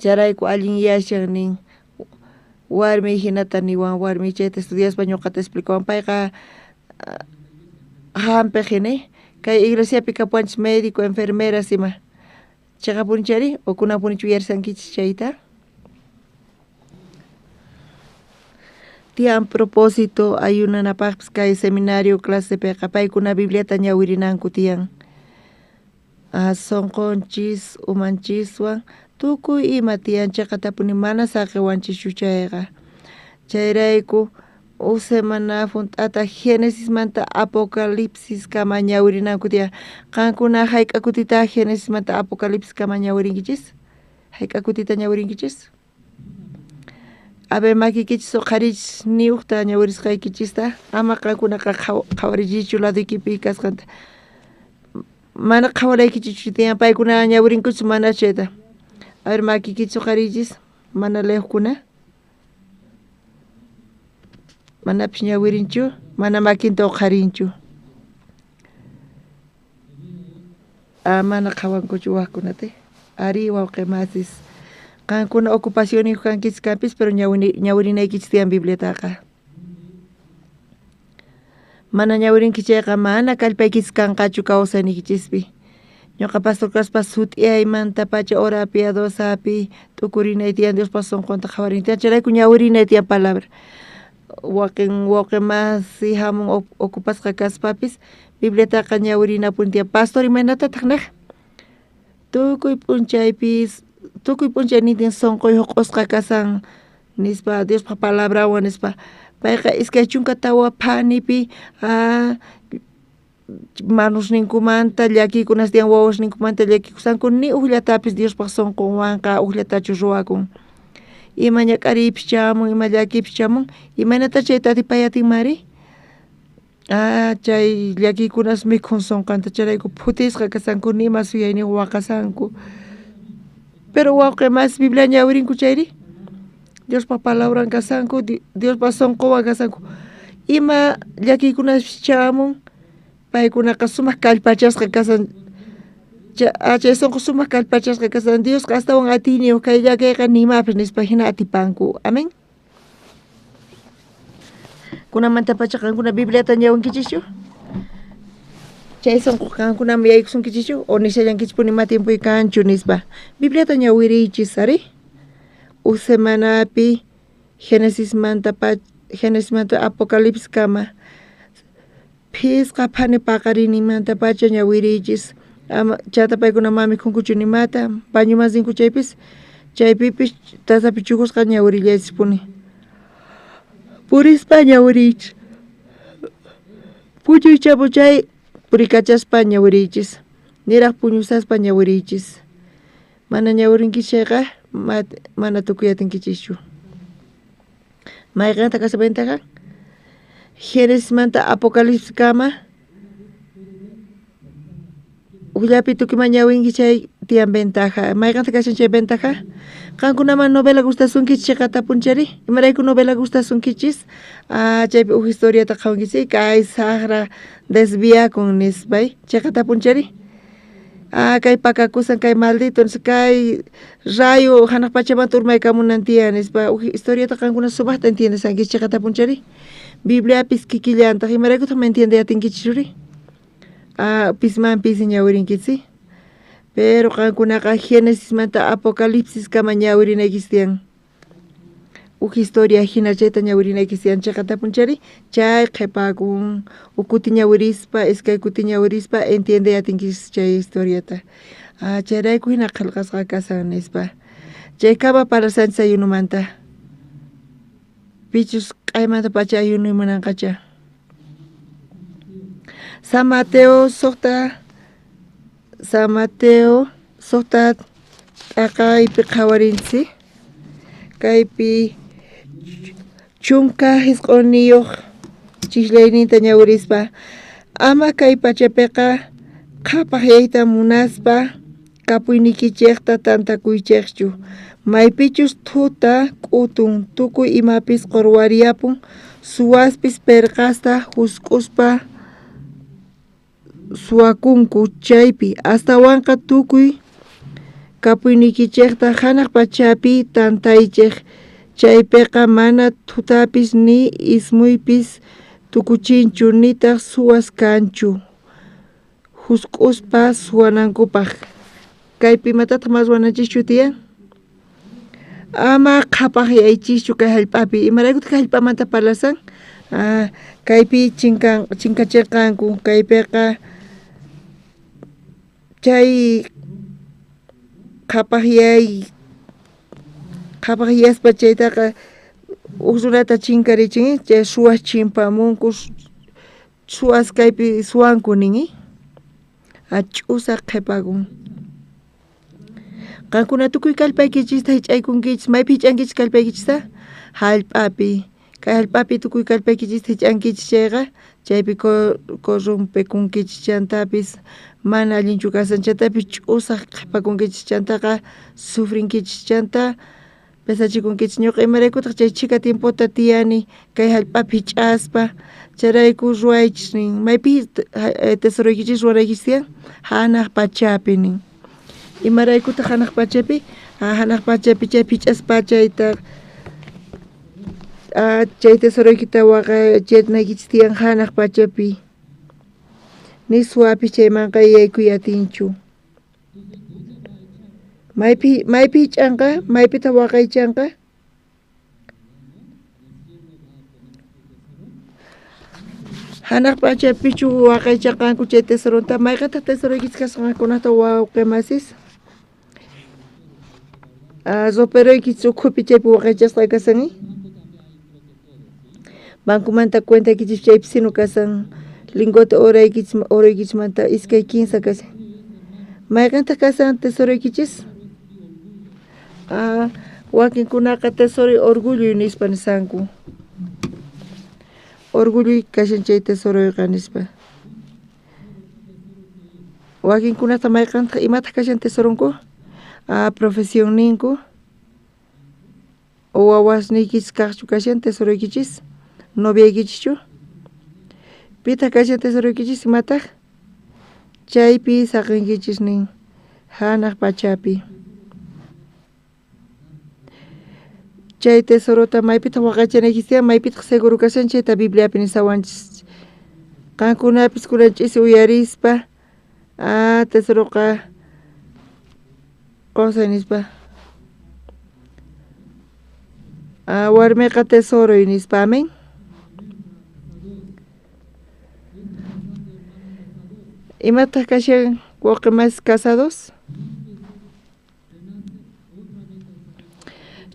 Chayrayku allinyashan nin. Warmi hinata niwan, warmi chayta estudiaspa ñuqata explicawan, payqa hampiq hina, kay iglesiapi kapuwanchis médico, enfermeras ima. Chayqapuni chayri o kunanpunichu uyarisankichis chayta? Tiyan propósito ayunanapaqpis kay seminario clasepiqa paykuna Bibliata ñawirinanku tiyan. Sonqonchis, umanchiswan tukuy ima tiyan, chayqatapuni mana saqiwanchischu chayqa. Chayrayku huk semana hunt'ata Génesismanta Apocalipsiskama ñawirinanku tiyan. Qankuna hayk'a kutita Génesismanta Apocalipsiskama ñawirinkichis? Hayk'a kutita ñawirinkichis? A ver, makiykichis uqharichis ni hukta ñawirisqaykichista, ama qankunaqa qhawarichischu ladoykipi kasqanta. Mana qhawaraykichichu tiyan, paykuna ñawirinkuchis mana chayta. A ver, makiykichis uqharichis, mana leejkuna. Manapis ñawirinchu, mana makinta uqharinchu. Mana qhawankuchu wajkunata. Ari wawqi masis, qankuna ocupacionniyuq kankichis kanpis, pero ñawirinaykichis tiyan Bibliataqa. Mana ñawirinki chayqa mana kallpaykichis kanqachu kawsayniykichispi. Ñuqa pastor kaspa sut'iyaymantapacha hora piadosapi t'ukurinay tiyan, Diospa sunqunta qhawarinay tiyan, chayrayku ñawirinay tiyan palabra. Wakin wawqi masi hamun ocupasqa kaspapis Bibliataqa ñawirinapuni tiyan. Pastor imaynatataq nej? Tukuy p'unchaypis, tukuy p'unchaynintin sunquyuq q'usqa kasan nispa, Diospa palabrawan nispa. Payqa 24 phanipi manusninkumanta llakiykunas tiyan, wawasninkumanta llakiykusanku, ni uqllatapis Diospaq sunqunwanqa uqllatachu ruwakun. Ima ñak'ariypis chamun, ima llakiypis chamun, imaynata chayta atipay atinmari? Chay llakiykunas mikhun sunqanta, chayrayku phutisqa kasanku, nima suyayniyuq waqasanku. Pero wawqi mas Biblia ñawirinku chayri? Diospa palabran kasanku, Diospa sunquwan kasanku. Ima llakiykunaspis chamun, paykunaqa sumaq kallpachasqa kasan, chay sunqu sumaq kallpachasqa kasan, Diosqa astawan atiyniyuq kay llakiyqa nimapis nispa hina atipanku. Amén. Kunamantapacha qankuna Bibliata ñawinkichischu? Chay sunqu qankunaman yaykusunkichischu? O nishallankichispuni ima tiempoy kanchu nispa. Bibliata ñawiriychis, ari? Huk semanapi Génesismanta Apocalipsiskama phisqa phani paqarinninmantapacha ñawiriychis. Ama chanta paykuna mana mikhunkuchu nimata, bañuman rinku chaypis Chaypipis tasapi chukusqa ñawirillaychispuni. Purispa ñawiriychis. Puchuy chapuchay purikachaspa ñawiriychis. Niraj puñusaspa ñawiriychis. Mana ñawirinkichis chayqa mana tukuy atinkichischu. Mayqanta kashan ventaja? Génesismanta Apocalipsiskama ujllapi tukuyman ñawinki chay tiyan ventaja. Mayqanta kashan chay ventaja? Qankunaman novela gustasunkichis chiqatapunchari? Imarayku novela gustasunkichis? Chaypi uj historiata qhawankichis kay saqra desviakun nispay chiqatapunchari? Kay pakakusan kay maldito nispa kay rayo hanaq pachamanta urmaykamunan tiyan nispa uj historiata qankuna sumaqta entiendesankichis chiqatapunchari? Bibliapis kikillantaq imaraykutaq ma entiende atinkichisri? Pisman pisi ñawirinkichis. Pero qankunaqa Génesismanta Apocalipsiskama ñawirinaykichis tiyan. Uj historia hina chayta ñawirinaykichis tiyan chiqatapunchari? Chay qhipakun uj kuti ñawirispa iskay kuti ñawirispa entiende atinkichis chay historiata. Chayrayku hina qillqasqa kasan nispa. Chaykama parlasanchis ayunumanta. Pichus q'aymanta pacha ayunuy munanqacha. San Mateo suqta San Mateo suqta t'aqaypi qhawarinchis. Kaypi 19 chislayninta ñawirispa ama kay pachapiqa qhapaqyayta munaspa kapuynikichikta tantakuychikchu maypichus thuta k'utun tukuy imapis qurwariyapun suwaspis pirqasta husk'uspa suwakunku chaypi astawanqa tukuy kapuynikichikta hanaq pachapi tantaychik chaypiqa mana thutapis ni ismuypis tukuchinchu nitaq suwas kanchu husk'uspa suwanankupaq. Kaypi imatataq mas ruwananchischu tiyan? Ama qhapaqyaychischu kay hallp'api. Imaraykutaq kay hallp'amanta parlasan? Kaypi chinkachirqanku kaypiqa chay qhapaqyaspa chaytaqa uj runata chinkarichin chay suwas chimpamunku suwas kaypi suwanku nin ch'usaq qhipakun. Qankuna tukuy kallpaykichista hich'aykunkichis maypi hich'ankichis kallpaykichista? Hallp'api. Kay hallp'api tukuy kallpaykichista hich'ankichis chayqa chaypi corrompekunkichis chantapis mana allinchu kasan chantapis ch'usaq qhipakunkichis chantaqa sufrinkichis chanta pesachikunkichis. Ñuqa imaraykutaq chay chhika tiempota tiyani kay hallp'api hich'aspa chayrayku ruwaychis nin maypi tesoroykichis ruwanaykichis tiyan? Hanaq pachapi nin. Imaraykutaq hanaq pachapi? Hanaq pachapi chaypi hich'aspa chayta chay tesoroykita waqaychanaykichis tiyan hanaq pachapi. Ni suwapis chaymanqa yaykuy atinchu. Maypi hich'anqa? Maypitaq waqaychanqa? Hanaq pachapichu waqaycharqanku chay tesoronta? Mayqantaq tesoroykichis kasqankunata wawqi masis? Roperoykichis ukhupi chaypi waqaychasqa kasan. Bankumanta cuentaykichis chaypi sino kasan. Lingote oroykichismanta 2 3 kasan. Mayqantaq kasan tesoroykichis? Wakinkunaqa tesoro orgullo nispa nisanku. Orgullo kashan chay tesoroyqa nispa. Wakinkunata mayqantaq imataq kashan tesoronku? Profesionninku. Wawasniykichis kaqchu kashan tesoroykichis? Noviaykichischu? Pitaq kashan tesoroykichis imataq? Chaypi saqinkichis nin hanaq pachapi. Chay tesorota maypitaq waqaychanaykichis tiyan maypitaq seguro kashan chayta Bibliapi nisawanchis. Qankunapis kunan ch'isi uyarispa tesoroqa qusay nispa. Warmiqa tesoroy nispa amen. Imataq kashan wawqi masis casados?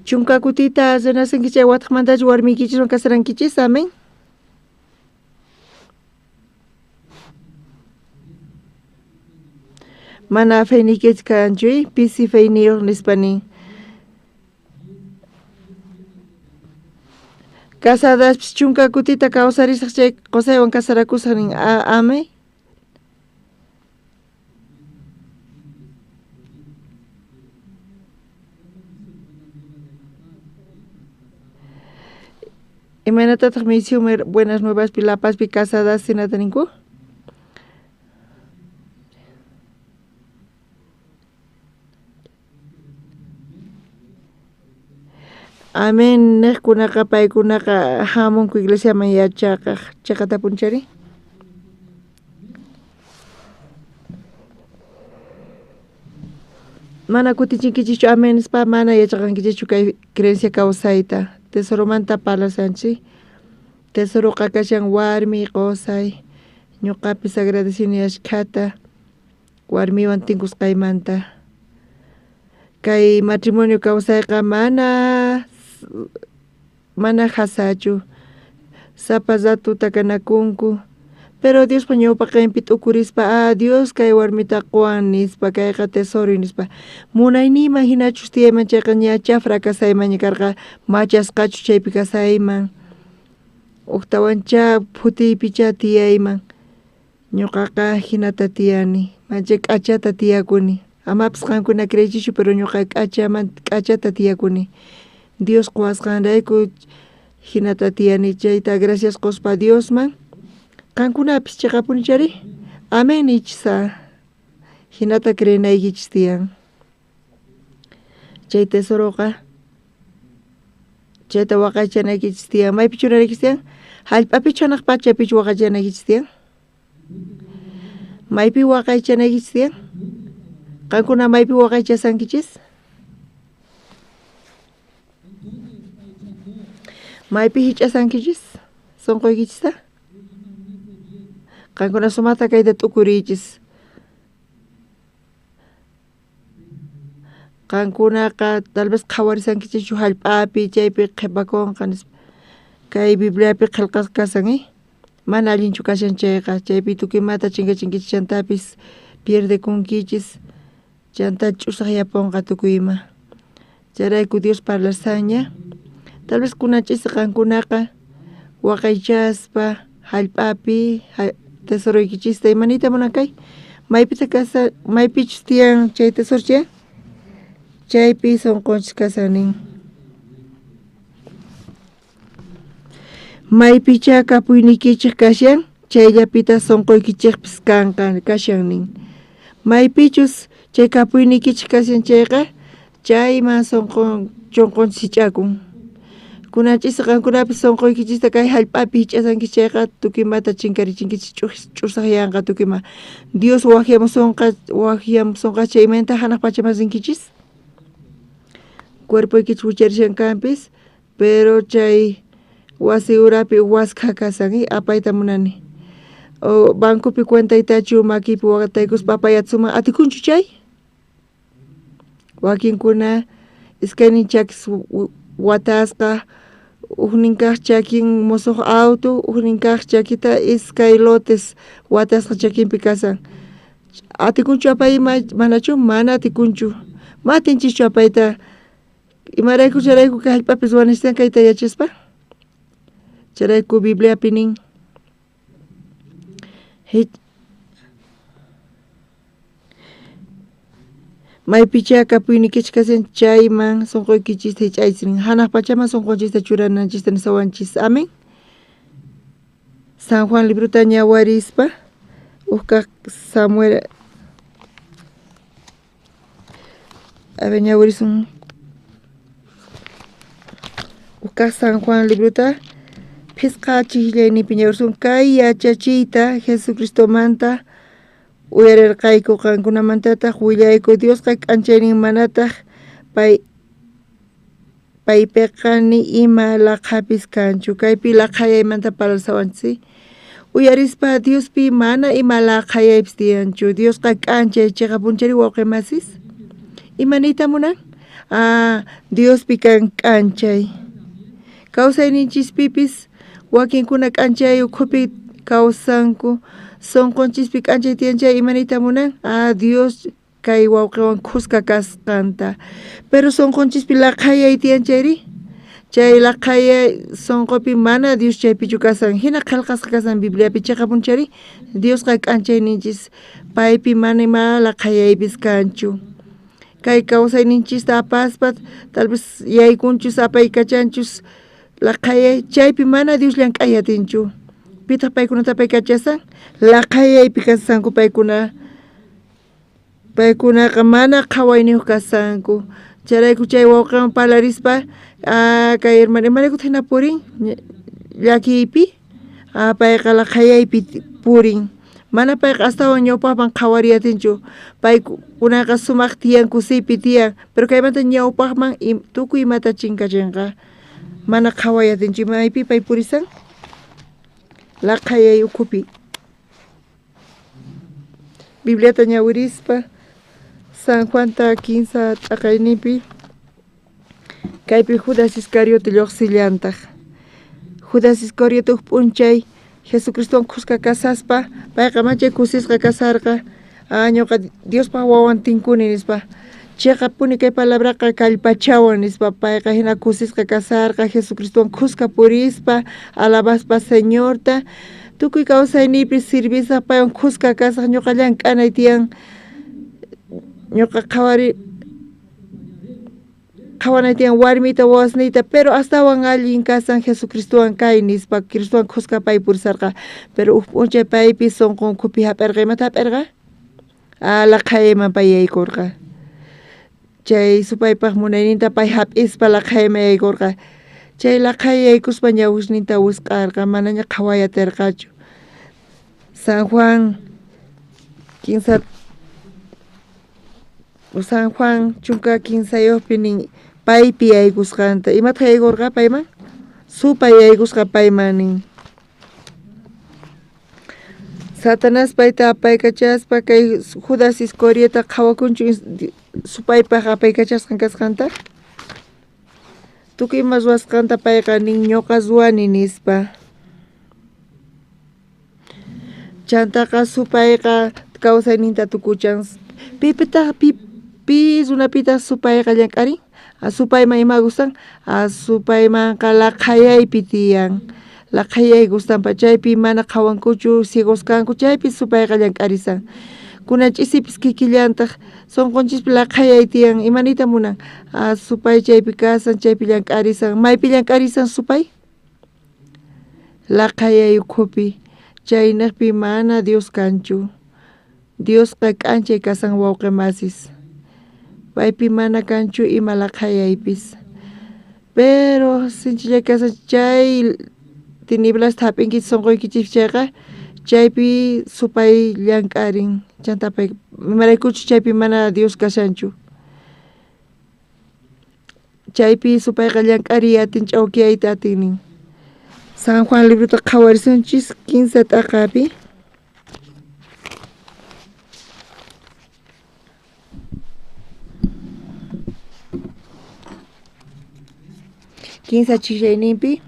Chunka kutita renacenkichis chay wataqmantachu warmiykichiswan kasarankichis, amén. Mana feyniykichis kanchu, pisi feyniyuq nispa nin. Casadaspis chunka kutita kawsarisaq chay qusaywan kasarakusaq nin, amén. Imaynatataq misión Buenas Nuevaspi La Pazpi casadas hinata ninku? Amén niqkunaqa paykunaqa hamunku iglesiaman yachaqaq chiqatapunchari. Mana kutichinkichikchu amén nispa mana yachaqankichischu kay creencia kawsayta. Tesoromanta parlasanchik. Tesoroqa kashan warmi qusay. Ñuqapis agradecini ashkhata warmiwan tinkusqaymanta. Kay matrimonio kawsayqa mana hasachu. Sapa ratu takanakunku. Pero Diospa ñawpaqinpi t'ukurispa, Dios kay warmita quwan nispa, kayqa tesoro nispa. Munayniyman hinachus tiyayman chayqa ñachá fracasaymanña karqa, machasqachus chaypi kasayman. Uqtawanchá phutiypichá tiyayman. Ñuqaqa hinata tiyani, manchay k'achata tiyakuni. Amapis qankuna creeychischu, pero ñuqa k'achata tiyakuni. Dios quwasqanrayku hinata tiyani, chayta gracias quspa Diosman. Qankunapis chiqapunichari? Amén nichisa. Hinata creenaykichis tiyan. Chay tesoroqa chayta waqaychanaykichis tiyan. Maypi churanaykichis tiyan? Hallp'apichu hanaq pachapichu waqaychanaykichis tiyan? Maypi waqaychanaykichis tiyan? Qankuna maypi waqaychasankichis? Maypi hich'asankichis? Sunquykichista? Qankuna sumaqta kayta t'ukuriychis. Qankunaqa tal vez qhawarisankichischu hallp'api chaypi qhipakunqa nispa. Kay Bibliapi qillqasqa kasan, mana allinchu kashan chayqa, chaypi tukuy imata chinkachinkichis chantapis pierdekunkichis, chanta ch'usaqyapunqa tukuy ima. Chayrayku Dios parlasanña. Tal vez kunach'isi qankunaqa waqaychaspa hallp'api tesoroykichista imaniyta munan kay? Maypita kasa, maypichus tiyan chay tesoro chay? Chaypi sunqunchis kasan nin. Maypichá kapuyniykichik kashan, chayllapita sunquykichikpis kanqa kashan nin. Maypichus chay kapuyniykichik kashan chayqa, chayman chunqunchis hich'akun. Kunach'isi qankunapis sunquykichista kay hallp'api hich'asankichis chayqa tukuy imata chinkarichinkichis ch'usaqyanqa tukuy ima. Dios waqyamusunqa chay imaynata hanaq pachaman rinkichis? Cuerpoykichis wicharishan kanpis, pero chay wasi urapi waskha kasan, apayta munani. O bancopi cuentaytachu makiypi waqtaykuspa apayatsuman atikunchu chay? Wakinkuna iskaynin chakis watasqa, ujnin kaq chakin musuq auto, ujnin kaq chakita iskay lotes watasqa chakinpi kasan. Atikunchu apay manachu? Mana atikunchu. Ma atinchischu apayta. Imarayku chayrayku kay hallp'apis ruwanistan kayta yachaspa? Chayrayku Bibliapi nin. Maypichá kapuynikichik kashan chayman sunquykichista hich'aychis nin. Hanaq pachaman sunqunchista churananchista nisawanchis. Amén. San Juan librota ñawarispa uqkaq Samuel a ver ñawarisun uqkaq San Juan librota phisqa chijllayninpi ñawarisun kay yachachiyta Jesucristomanta uyarirqayku qankunamantataq willayku Diosqa k'anchaynin manataq paypiqa ni ima laqhapis kanchu. Kaypi laqhayaymanta parlasawanchis. Uyarispa Diospi mana ima laqhayaypis tiyanchu. Diosqa k'anchay chiqapunchari wawqimasis. Imaniyta munan? Diospi kan k'anchay. Kawsayninchispipis wakinkuna k'anchay ukhupi kawsanku, sunqunchispi k'anchay tiyan chay imaniyta munan? Dios kay wawqiwan khuska kasqanta. Pero sunqunchispi laqhayay tiyan chayri? Chay laqhayay sunqupi mana Dios chaypichu kasan. Hina qillqasqa kasan Bibliapi chiqapun chayri? Diosqa k'anchayninchis paypi mana ima laqhayaypis kanchu. Kay kawsayninchista apaspa tal vez yaykunchus apaykachanchus laqhayay chaypi mana Dios llank'ay atinchu. Pitaq paykunata apaykachasan? Laqhayaypi kasanku paykuna. Paykunaqa mana qhawayniyuq kasanku. Chayrayku chay wawqiwan parlarispa kay hermano imaraykutaq hina purin llakiypi? Payqa laqhayaypi purin. Mana payqa astawan ñawpaqman qhawariy atinchu. Paykunaqa sumaq tiyan kusiypi tiyan, pero kaymanta ñawpaqman tukuy imata chinkachinqa. Mana qhaway atinchu. Maypi pay purisan? Laqhayay ukhupi. Bibliata ñawirispa San Juanta 15 t'aqayninpi kaypi Judas Iscariote lluqsillantaq. Judas Iscariote huk p'unchay Jesucristowan khuska kasaspa payqa manchay kusisqa kasarqa. Ñuqa Diospaq wawan tinkuni nispa. Chiqapuni kay palabraqa kallpachawan nispa payqa hina kusisqa kasarqa Jesucristowan khuska purispa alabaspa Señorta tukuy kawsayniypi sirvisaq paywan khuska kasaq ñuqa llank'anay tiyan ñuqa qhawanay tiyan warmiyta wawasniyta pero astawan allin kasan Jesucristowan kay nispa Cristowan khuska pay purisarqa pero huk p'unchay paypi sunqun ukhupi hap'irqa imata hap'irqa? Laqhayayman pay yaykurqa. Chay supaypaq munayninta pay hap'ispa laqhayayman yaykurqa. Chay laqhayay yaykuspa ñawisninta wisq'arqa manaña qhaway atirqachu. San Juan 15 San Juan 13 nin paypi yaykusqanta. Imataq yaykurqa payman? Supay yaykusqa payman nin. Satanás payta apaykachaspa kay Judas Iscariota qhawakunchu supaypaq apaykachasqan kasqanta? Tukuy ima ruwasqanta payqa nin ñuqa ruwani nispa. Chantaqa supayqa kawsayninta tukuchan. Pipitaq pi runapitaq supayqa llank'arin? Supayman ima gustan? Supaymanqa laqhayaypi tiyan. Laqhayay gustanpa chaypi mana qhawankuchu ciegos kanku chaypi supayqa llank'arisan. Kunan ch'isipis kikillantaq sunqunchispi laqhayay tiyan imaniyta munan? Supay chaypi kasan chaypi llank'arisan. Maypi llank'arisan supay? Laqhayay ukhupi chayniqpi mana Dios kanchu. Diosqa k'anchay kasan wawqi masis. Paypi mana kanchu ima laqhayaypis. Pero sinchilla kasan chay tiniblasta hap'inkichis sunquykichis chayqa chaypi supay llank'arin chanta pay imaraykuchus chaypi mana Dios kashanchu. Chaypi supayqa llank'ariy atin ch'awkiyayta atin nin. San Juan librota qhawarisunchis 15 t'aqapi. Kinsa chillayninpi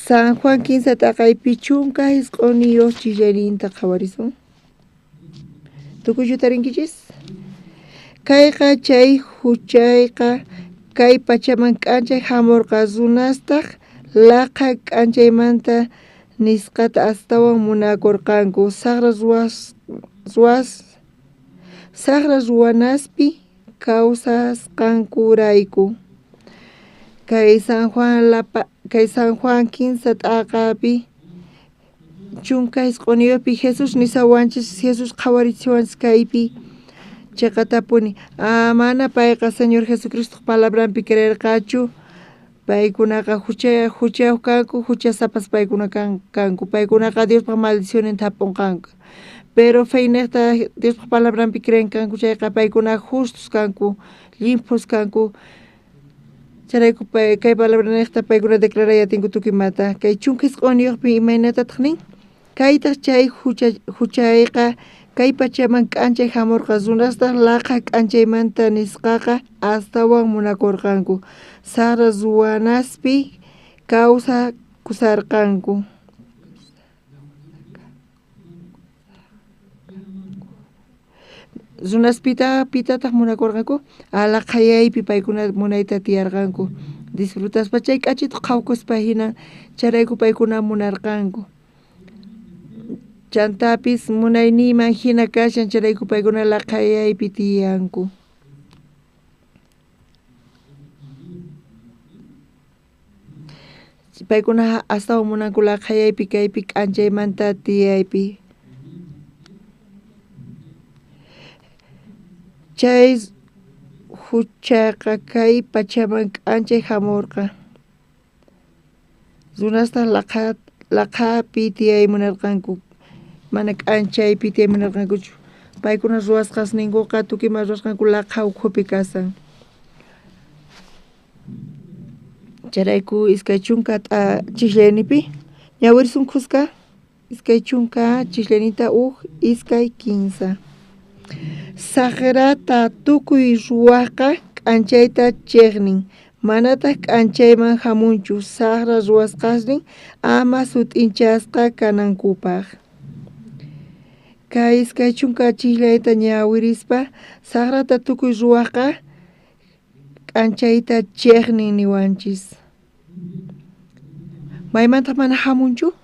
San Juan 15 t'aqaypi 19 chillayninta qhawarisun. Tukuychu tarinkichis? Kayqa chay huchayqa kay pachaman k'anchay hamurqa runastaq laqha k'anchaymanta nisqata astawan munakurqanku saqra ruwanaspi kawsasqankurayku. Kay San Juan 15 t'aqapi 19 Jesús nisawanchis Jesús qhawarichiwanchis kaypi chiqatapuni. Mana payqa Señor Jesucristoq palabranpi creerqachu. Paykunaqa huchayuq kanku, huchasapas paykuna kanku. Paykunaqa Diospaq maldicionninta hap'unqanku. Pero feyniqta Diospaq palabranpi creen kanku chayqa paykuna justos kanku, llimphus kanku. Chayrayku kay palabra niqta paykuna declaray atinku tukuy imata. Kay 19 imaynatataq nin? Kaytaq chay huchayqa Kay pachaman k'anchay hamurqa, runastaq laqha k'anchaymanta nisqaqa astawan munakurqanku, saqra ruwanaspi kawsakusarqanku. Runaspita pitataq munakurqanku? Laqhayaypi paykuna munayta tiyarqanku, disfrutaspa chay k'achitu qhawkuspa hina chayrayku paykuna munarqanku. Chantapis munayniyman hina kashan chayrayku paykuna laqhayaypi tiyanku. Paykuna astawan munanku laqhayaypi kaypi k'anchaymanta tiyaypi. Chay huchaqa kay pachaman k'anchay hamurqa. Runastaq laqhapi tiyay munarqanku, mana k'anchaypi tiyay munarqankuchu. Paykuna ruwasqasninkuqa tukuy ima ruwasqanku laqha ukhupi kasan. Chayrayku 20 chislaynipi ñawirisun khuska 20 chislayninta 1 2 3. Saqrata tukuy ruwajqa k'anchayta chiqnin, manataq k'anchayman hamunchu saqra ruwasqasnin ama sut'inchasqa kanankupaq. Kay 20 chislayta ñawirispa saqrata tukuy ruwajqa k'anchayta chiqnin niwanchis. Maymantaq mana hamunchu?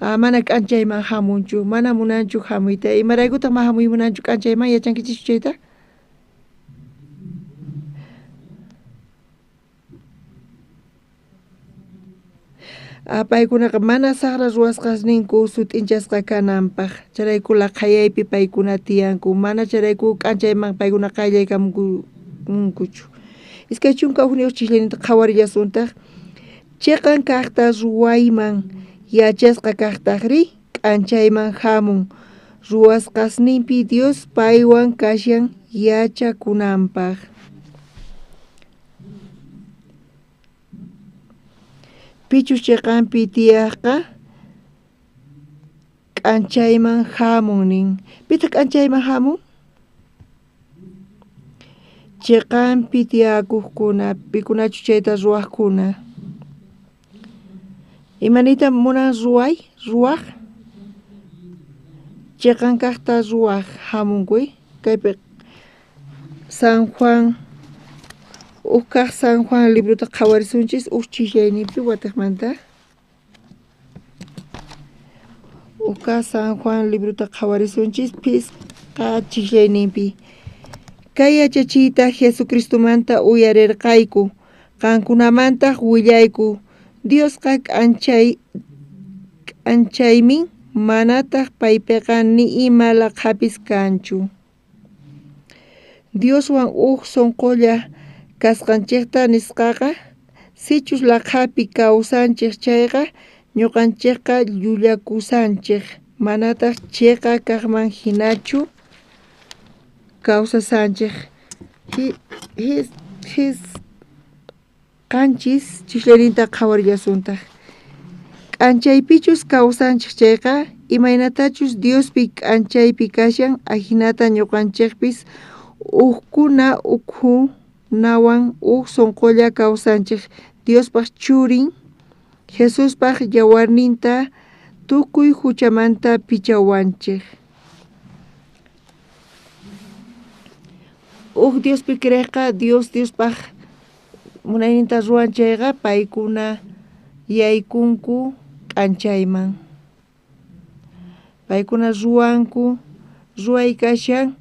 Mana k'anchayman hamunchu, mana munanchu hamuyta. Imaraykutaq mana hamuy munanchu k'anchayman, yachankichischu chayta? Paykunaqa mana saqra ruwasqasninku sut'inchasqa kananpaq, chayrayku laqhayaypi paykuna tiyanku, mana chayrayku k'anchayman paykuna qayllaykamunkuchu. 21 chislayninta qhawarillasuntaq, chiqan kaqta ruwayman yachasqa kaqtaqri k'anchayman hamun, ruwasqasninpi Dios paywan kashan yachakunanpaq. Pichus chiqanpi tiyaqqa k'anchayman hamun nin. Pitaq k'anchayman hamun? Chiqanpi tiyakuqkuna, pikunachu chayta ruwaqkuna. Imaniyta munan ruway, ruwaq? Chiqan kaqta ruwaq hamunkuy. Kaypi San Juan, uj kaq San Juan librota qhawarisunchis uj chislayninpi watiqmanta. Uj kaq San Juan librota qhawarisunchis phisqa chislayninpi. Kay yachachiyta Jesucristomanta uyarirqayku, qankunamantaq willayku. Diosqa k'anchaymin, manataq paypiqa ni ima laqhapis kanchu. Dioswan uj sunqulla kasqanchikta nisqaqa, sichus laqhapi kawsanchik chayqa, ñuqanchikqa llullakusanchik, manataq chiqa kaqman hinachu kawsasanchik. Qanchis chislayninta qhawarillasuntaq. K'anchaypichus kawsanchik chayqa, imaynatachus Diospi k'anchaypi kashan, ajinata ñuqanchikpis ujkuna ukhunawan uj sunqulla kawsanchik. Diospaq churin Jesuspaq yawarninta tukuy huchamanta pichawanchik. Uj Diospi creeqqa Dios Diospaq munayninta ruwan chayqa, paykuna yaykunku k'anchayman. Paykuna ruwanku, ruway kashan,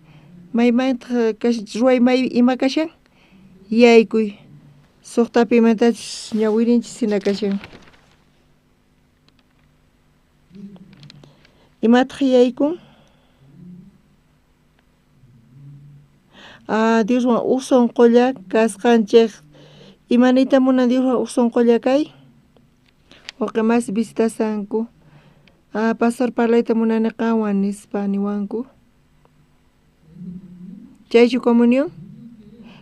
maymantaq ruway may ima kashan? Yaykuy. Suqtapimantachus ñawirinchis hina kashan. Imataq yaykun? Dioswan uj sunqulla kasqanchik. Imaniyta munan Dioswan uj sunqulla kay? Wawqi masi visitasanku. Pastor parlayta munani qanwan nispa niwanku. Chaychu comunión?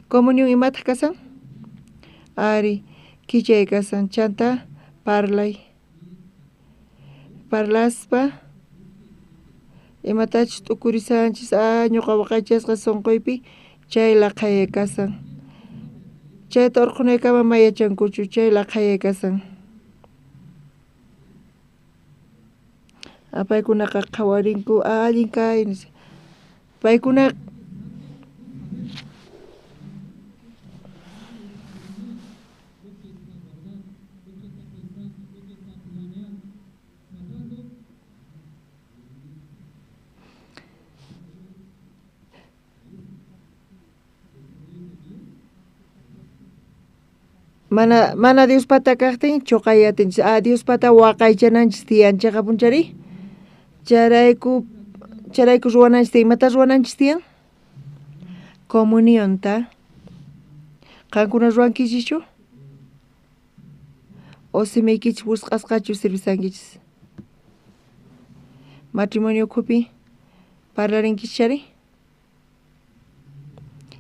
Comunión imataq kasan? Ari, kichay kasan, chanta parlay. Parlaspa Imatachus t'ukurisanchis ñuqa waqaychasqa sunquypi chay laqhayay kasan. Chayta urqhunaykama ma yachankuchu chay laqhayay kasan. Paykunaqa qhawarinku allin kay nispa. Paykuna mana Diospata kaqtin chuqay atinchis. Diospata waqaychananchis tiyan chayqapunchari. Chayrayku ruwananchis tiyan. Imata ruwananchis tiyan? Comunionta. Qankuna ruwankichischu? O simiykichis wisq'asqachu sirvisankichis? Matrimonio ukhupi parlarinkichis?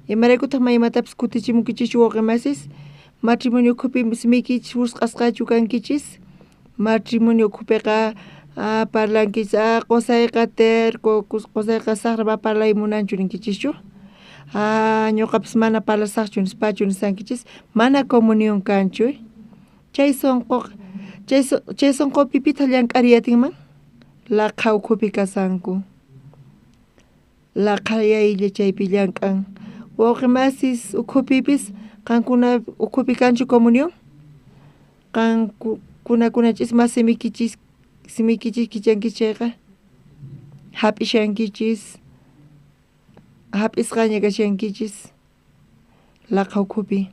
Imaraykutaq ma imatapis kutichimunkichischu wawqi masis? Matrimonio ukhupi simiykichis wisq'asqachu kankichis? Matrimonio ukhupiqa parlankichis qusayqa terco, qusayqa saqra ma parlay munanchu ninkichischu? Ñuqapis mana parlasaqchu nispachu nisankichis? Mana comunión kanchu. Chay sunqupi pitaq llank'ariy atinman? Laqha ukhupi kasanku. Laqhayaylla chaypi llank'an. Wawqi masis ukhupipis qankuna ukhupi kanchu comunión? Qankunachis ma simiykichis kichankichis chayqa hap'ishankichis hap'isqaña kashankichis laqha ukhupi.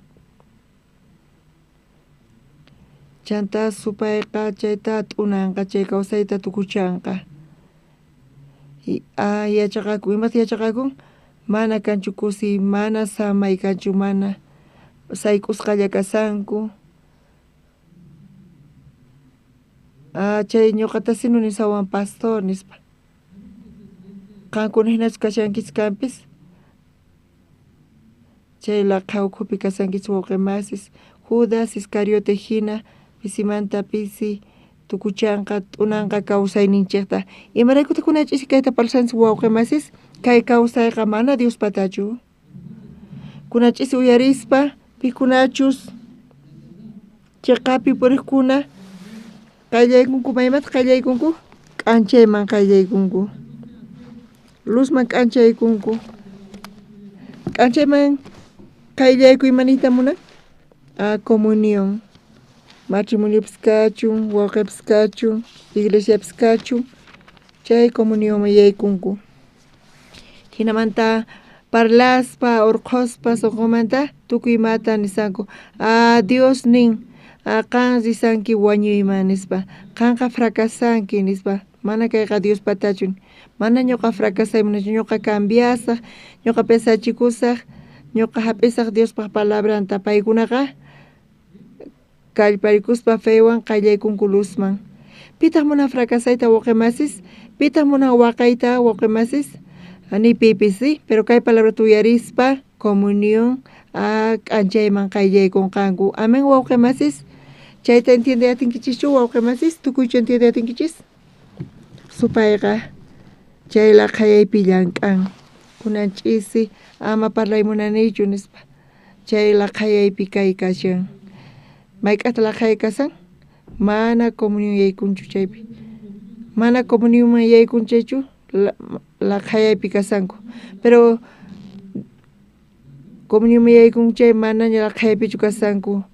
Chanta supayqa chayta t'unanqa chay kawsayta tukuchanqa. Yachaqakun imata yachaqakun? Mana kanchu kusiy, mana samay kanchu, mana sayk'usqalla kasanku. Chay ñuqata sino nisawan pastor nispa. Qankuna hinachu kashankichis kanpis? Chay laqha ukhupi kasankichis wawqi masis. Judas Iscariote hina pisimanta pisi tukuchanqa t'unanqa kawsayninchikta. Imaraykutaq kuna ch'isi kayta parlasanchis wawqi masis? Kay kawsayqa mana Diospatachu. Kuna ch'isi uyarispa pikunachus chiqapi puriqkuna qayllaykunku maymanta qayllaykunku? K'anchayman qayllaykunku. Luzman k'anchaykunku. K'anchayman qayllaykuy imaniyta munan? Comunión. Matrimoniopis kachun, wawqipis kachun, iglesiapis kachun, chay comunionman yaykunku. Hinamanta parlaspa, urqhuspa sunqumanta tukuy imata nisanku. Dios nin, qan risanki wañuyman nispa, qanqa fracasanki nispa, mana kayqa Diospatachu. Mana ñuqa fracasay munachu, ñuqa cambiasaq, ñuqa pesachikusaq, ñuqa hap'isaq Diospaq palabranta. Paykunaqa kallparikuspa fewan qallaykunku luzman. Pitaq munan fracasayta wawqi masis? Pitaq munan waqayta wawqi masis? Ni pipis, ¿sí? Pero kay palabrata uyarispa comunión k'anchayman qayllaykunqanku. Amén wawqi masis. Chayta entiende atinkichischu wawqi masis? Tukuychu entiende atinkichis? Supayqa chay laqhayaypi llank'an. Kunan ch'isi ama parlay munanichu nispa. Chay laqhayaypi kay kashan. Mayk'ata laqhayay kasan? Mana comunión yaykunchu chaypi. Mana comunionman yaykun chaychu laqhayaypi kasanku. Pero comunionman yaykun chay manaña laqhayaypichu kasanku.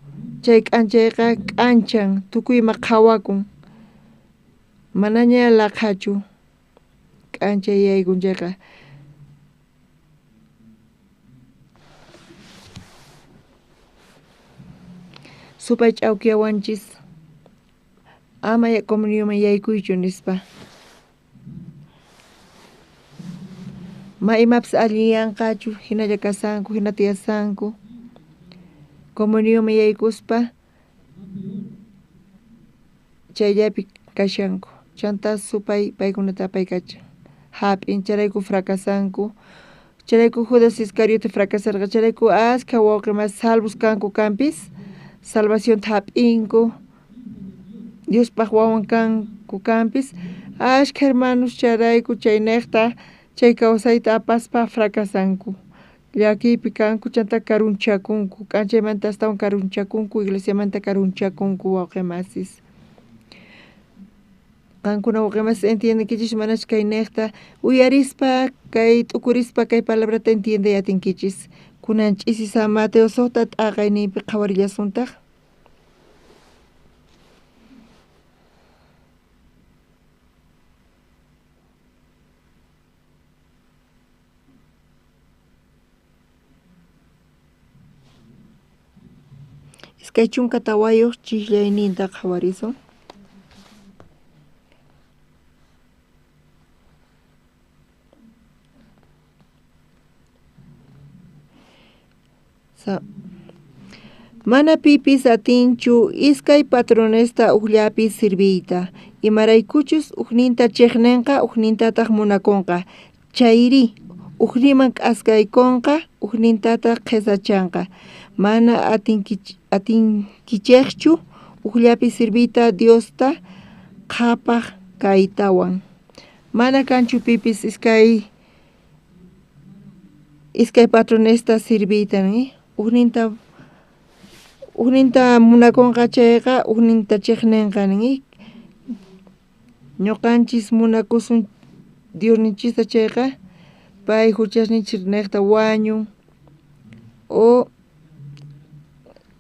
Chay k'anchayqa k'anchan tukuy ima qhawakun. Manaña laqhachu k'anchay yaykun chayqa. Supay ch'awkiyawanchis ama comunionman yaykuychu nispa. Ma imapis allinyanqachu hinalla kasanku, hina tiyasanku. Comunionman yaykuspa chayllapi kashanku. Chanta supay paykunata apaykachan. Hap'in chayrayku fracasanku. Chayrayku Judas Iscariote fracasarqa. Chayrayku askha wawqi masis salvos kanku kanpis. Salvacionta hap'inku. Diospaq wawan kanku kanpis. Ashkha hermanos chayrayku chaynejta chay kawsayta apaspa fracasanku. Llakiypi kanku chanta karunchakunku, k'anchaymanta astawan karunchakunku, iglesiamanta karunchakunku wawqi masis. Qankuna wawqi masis entiendenkichis manachu kay nejta uyarispa kay t'ukurispa kay palabrata entiendey atinkichis. Kunan ch'isi San Mateo suqta t'aqayniypi qhawarillasuntaq. 24 chiqllayninta qhawarisun. Mana pipis atinchu iskay patronesta ujllapi sirviyta, imaraykuchus ujninta chiqninqa ujnintataq munakunqa, chayri ujniman k'askaykunqa ujnintataq qhisachanqa. Mana atinkichejchu ujllapi sirviyta Diosta qhapaq kaytawan. Mana kanchu pipis iskay patronesta sirviyta, ujninta munakunqa chayqa ujninta chiqninqa nin. Ñuqanchis munakusun Diosninchista chayqa pay huchasninchis niqta wañun o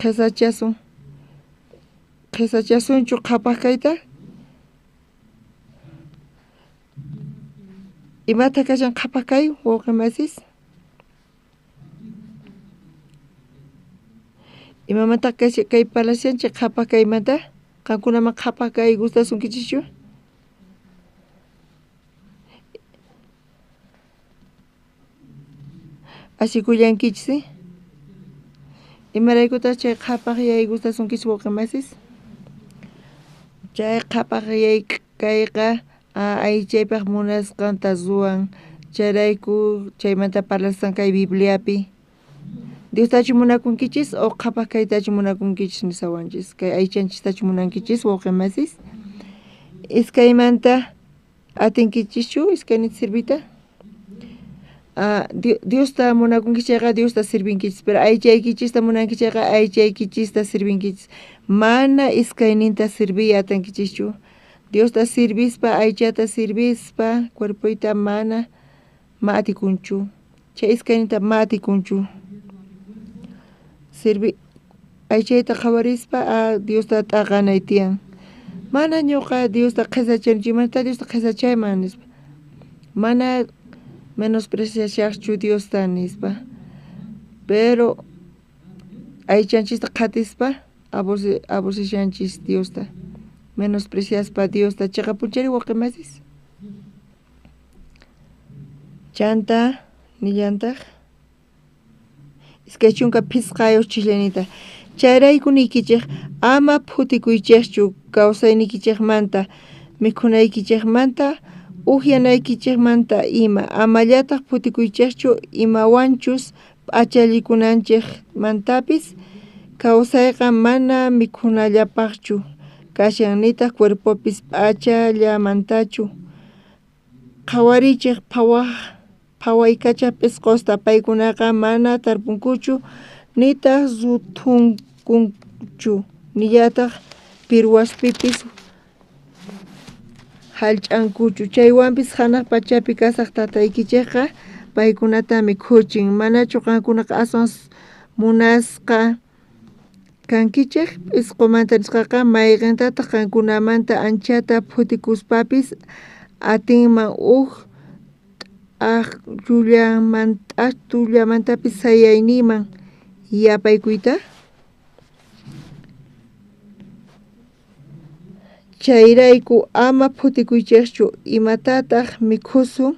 qhisachasun qhisachasunchu qhapaq kayta. Imata kashan qhapaq kay wawqi masis? Imamanta kay parlashanchik qhapaq kaymanta? Qankunaman qhapaq kay gustasunkichikchu? Asikullankichis, imaraykutaq chay qhapaq yay gustasunkichis wawqi masis? Chay qhapaq yay kayqa aychaypaq munasqanta ruwan, chayrayku chaymanta parlashan kay Bibliapi. Diostachu munakunkichis o qhapaq kaytachu munakunkichis nisawanchis, kay aychanchistachu munankichis wawqi masis? Iskaymanta atinkichischu iskaynita sirviyta? Diosta munakunkichis chayqa Diosta sirvinkichis, pero aychaykichista munankichis chayqa aychaykichista sirvinkichis. Mana iskayninta sirviy atinkichischu. Diosta sirvispa, aychata sirvispa, cuerpoyta mana ma atikunchu. Chay iskayninta ma atikunchu. Sirvi aychayta qhawarispa Diosta t'aqanay tiyan. Mana ñuqa Diosta qhisachanichu, imanta Diosta qhisachayman nispa. Mana menospreciashaqchu Diosta nispa. Pero aychanchista qhatispa abursishanchis Diosta. Menospreciaspa Diosta chiqapunchari wawqi masis. Chanta nillantaq 25 chiqllanita. Chayrayku niykichej ama phutikuychejchu kawsaynikichejmanta, mikhunaykichejmanta, ujyanaykichejmanta ima, amallataq phutikuychejchu imawanchus p'achallikunanchejmantapis. Kawsayqa mana mikhunallapaqchu kashan, nitaq cuerpopis p'achallamantachu. Qhawarichej phawaykachaj p'isqosta, paykunaqa mana tarpunkuchu, nitaq ruthunkuchu, nillataq pirwaspipis hallch'ankuchu. Chaywanpis hanaq pachapi kasaq tataykichejqa paykunata mikhuchin. Manachu qankunaqa aswan munasqa kankichej p'isqomanta nisqaqa? Mayqintataq qankunamanta anchata phutikuspapis atinman uj t'aqllullamantatapis sayayniyman yapaykuyta? Chayrayku ama phutikuychejchu imatataq mikhusun,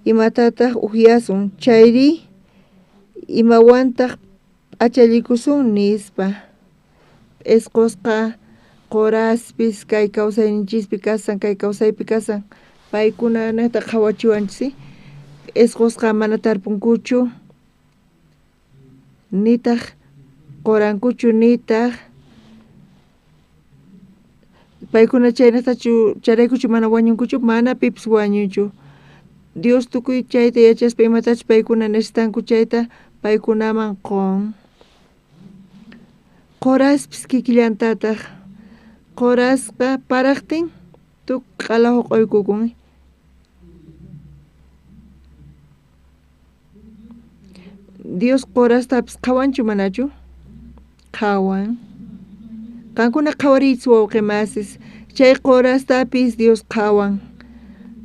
imatataq ujyasun, chayri imawantaq p'achallikusun nispa. P'isqosqa qoraspis kay kawsayninchispi kasan, kay kawsaypi kasan, paykuna niqta qhawachiwanchis. P'isqosqa mana tarpunkuchu, nitaq qorankuchu, nitaq Paykuna chaynatachu chayraykuchu mana wañunkuchu, mana pipis wañunchu. Dios tukuy chayta yachaspa imatachus paykuna necesitanku chayta paykunaman qon. Qoraspis kikillantataq. Qorasqa paraqtin tukuy q'ala huq'uykukun. Dios qorastapis qhawanchu manachu? Qhawan. Qankuna qhawariychis wawqi masis, chay qorastapis Dios qhawan.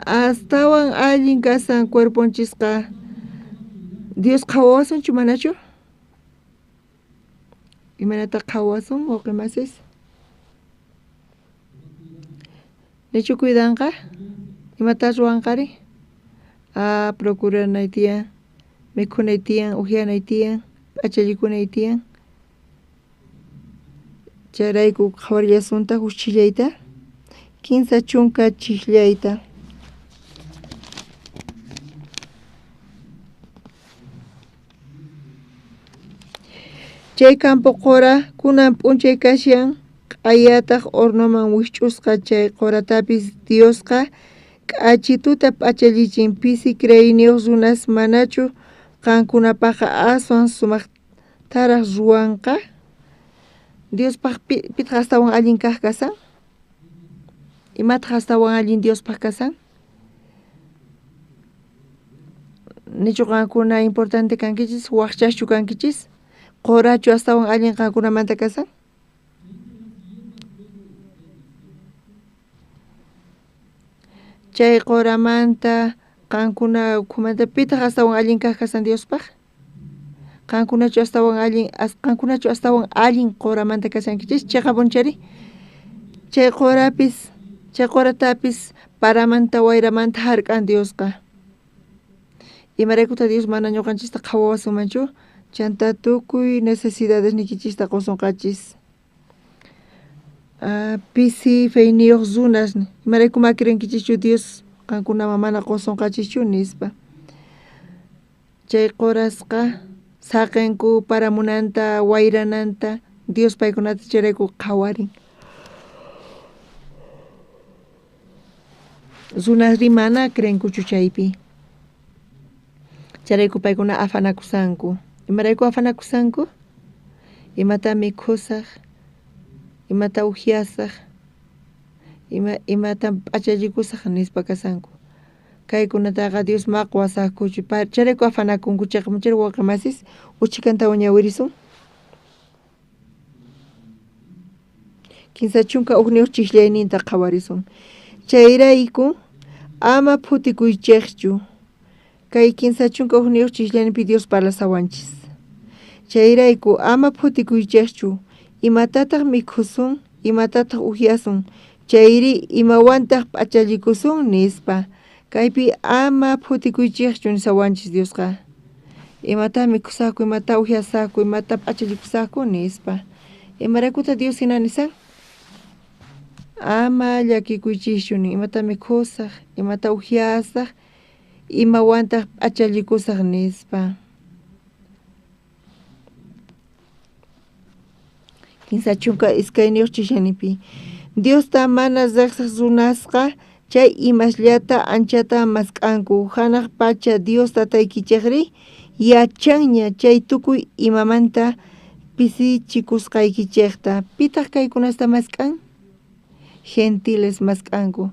Astawan allin kasan cuerponchisqa. Dios qhawawasunchu manachu? Imaynata qhawawasun wawqi masis? Nichu cuidanqa? Imata ruwanqari? Ah, procuranay tiyan, mikhunay tiyan, uhianay tiyan, p'achallikunay tiyan. Chayrayku qhawarillasuntaq huk chhillayta, 30 chhiqllayta. Chay campo qora kunan p'unchay kashan, q'ayataq hornoman wikch'usqa chay qoratapis Diosqa k'achituta p'achallichin. Pisi creeyniyuq runas manachu qankunapaqqa aswan sumaqtaraq ruwanqa? Diospaq pitaq astawan allin kaq kasan? Imataq astawan allin Diospaq kasan? Nichu qankuna importante kankichis, waqchaschu kankichis? Qorachu astawan allin qankunamanta kasan? Chay qoramanta qankuna ukhumanta pitaq astawan allin kaq kasan Diospaq? Qankunachu astawan allin, qankunachu astawan allin qoramanta kashankichis? Chiqapunchari. Chay qorapis, chay qoratapis paramanta wayramanta hark'an Diosqa. Imaraykuta Dios mana ñuqanchista qhawawasunmanchu? Chanta tukuy necesidades nikichista qusunqachis. Pisi feyniyuq runas, imarayku makirinkichikchu Dios qankunaman mana qusunqachischu nispa. Chay qorasqa saqenku paramunanta, wayrananta, Dios paykunata chayrayku qhawarin. Runasri mana creenkuchu chaypi. Chayrayku paykuna afanakusanku. Imarayku afanakusanku? Imata mikhusaq, imata uhiasaq, imata p'achallikusaq nispa kasanku. Kaykunataqa Dios maqwasaqkuchu. Chayrayku afanakunku chayqa wawqi masis uchikanta ñawirisun. 31 chhiqllayninta qhawarisun. Chayrayku ama phutikuychikchu. Kay 31 chhiqllayninpi Dios parlasawanchis. Chayrayku ama phutikuychikchu. Imatataq mikhusun, imatataq uhiasun, chayri imawantaq p'achallikusun nispa. Kaypi ama phutikuychikchu nisawanchis Diosqa. Imata mikhusaqku, imata uhiasaqku, imata p'achallikusaqku nispa. Imaraykuta Dios hina nisan? Ama llakikuychikchu nin, imata mikhusaq, imata uhiasaq, imawantaq p'achallikusaq nispa. 32 chhiqllayninpi. Diosta mana riqsiq runasqa chay imasllata anchata mask'anku. Hanaq pacha Dios tataykichikri yachanña chay tukuy imamanta pisichikusqaykichikta. Pitaq kaykunasta mask'an? Gentiles mask'anku.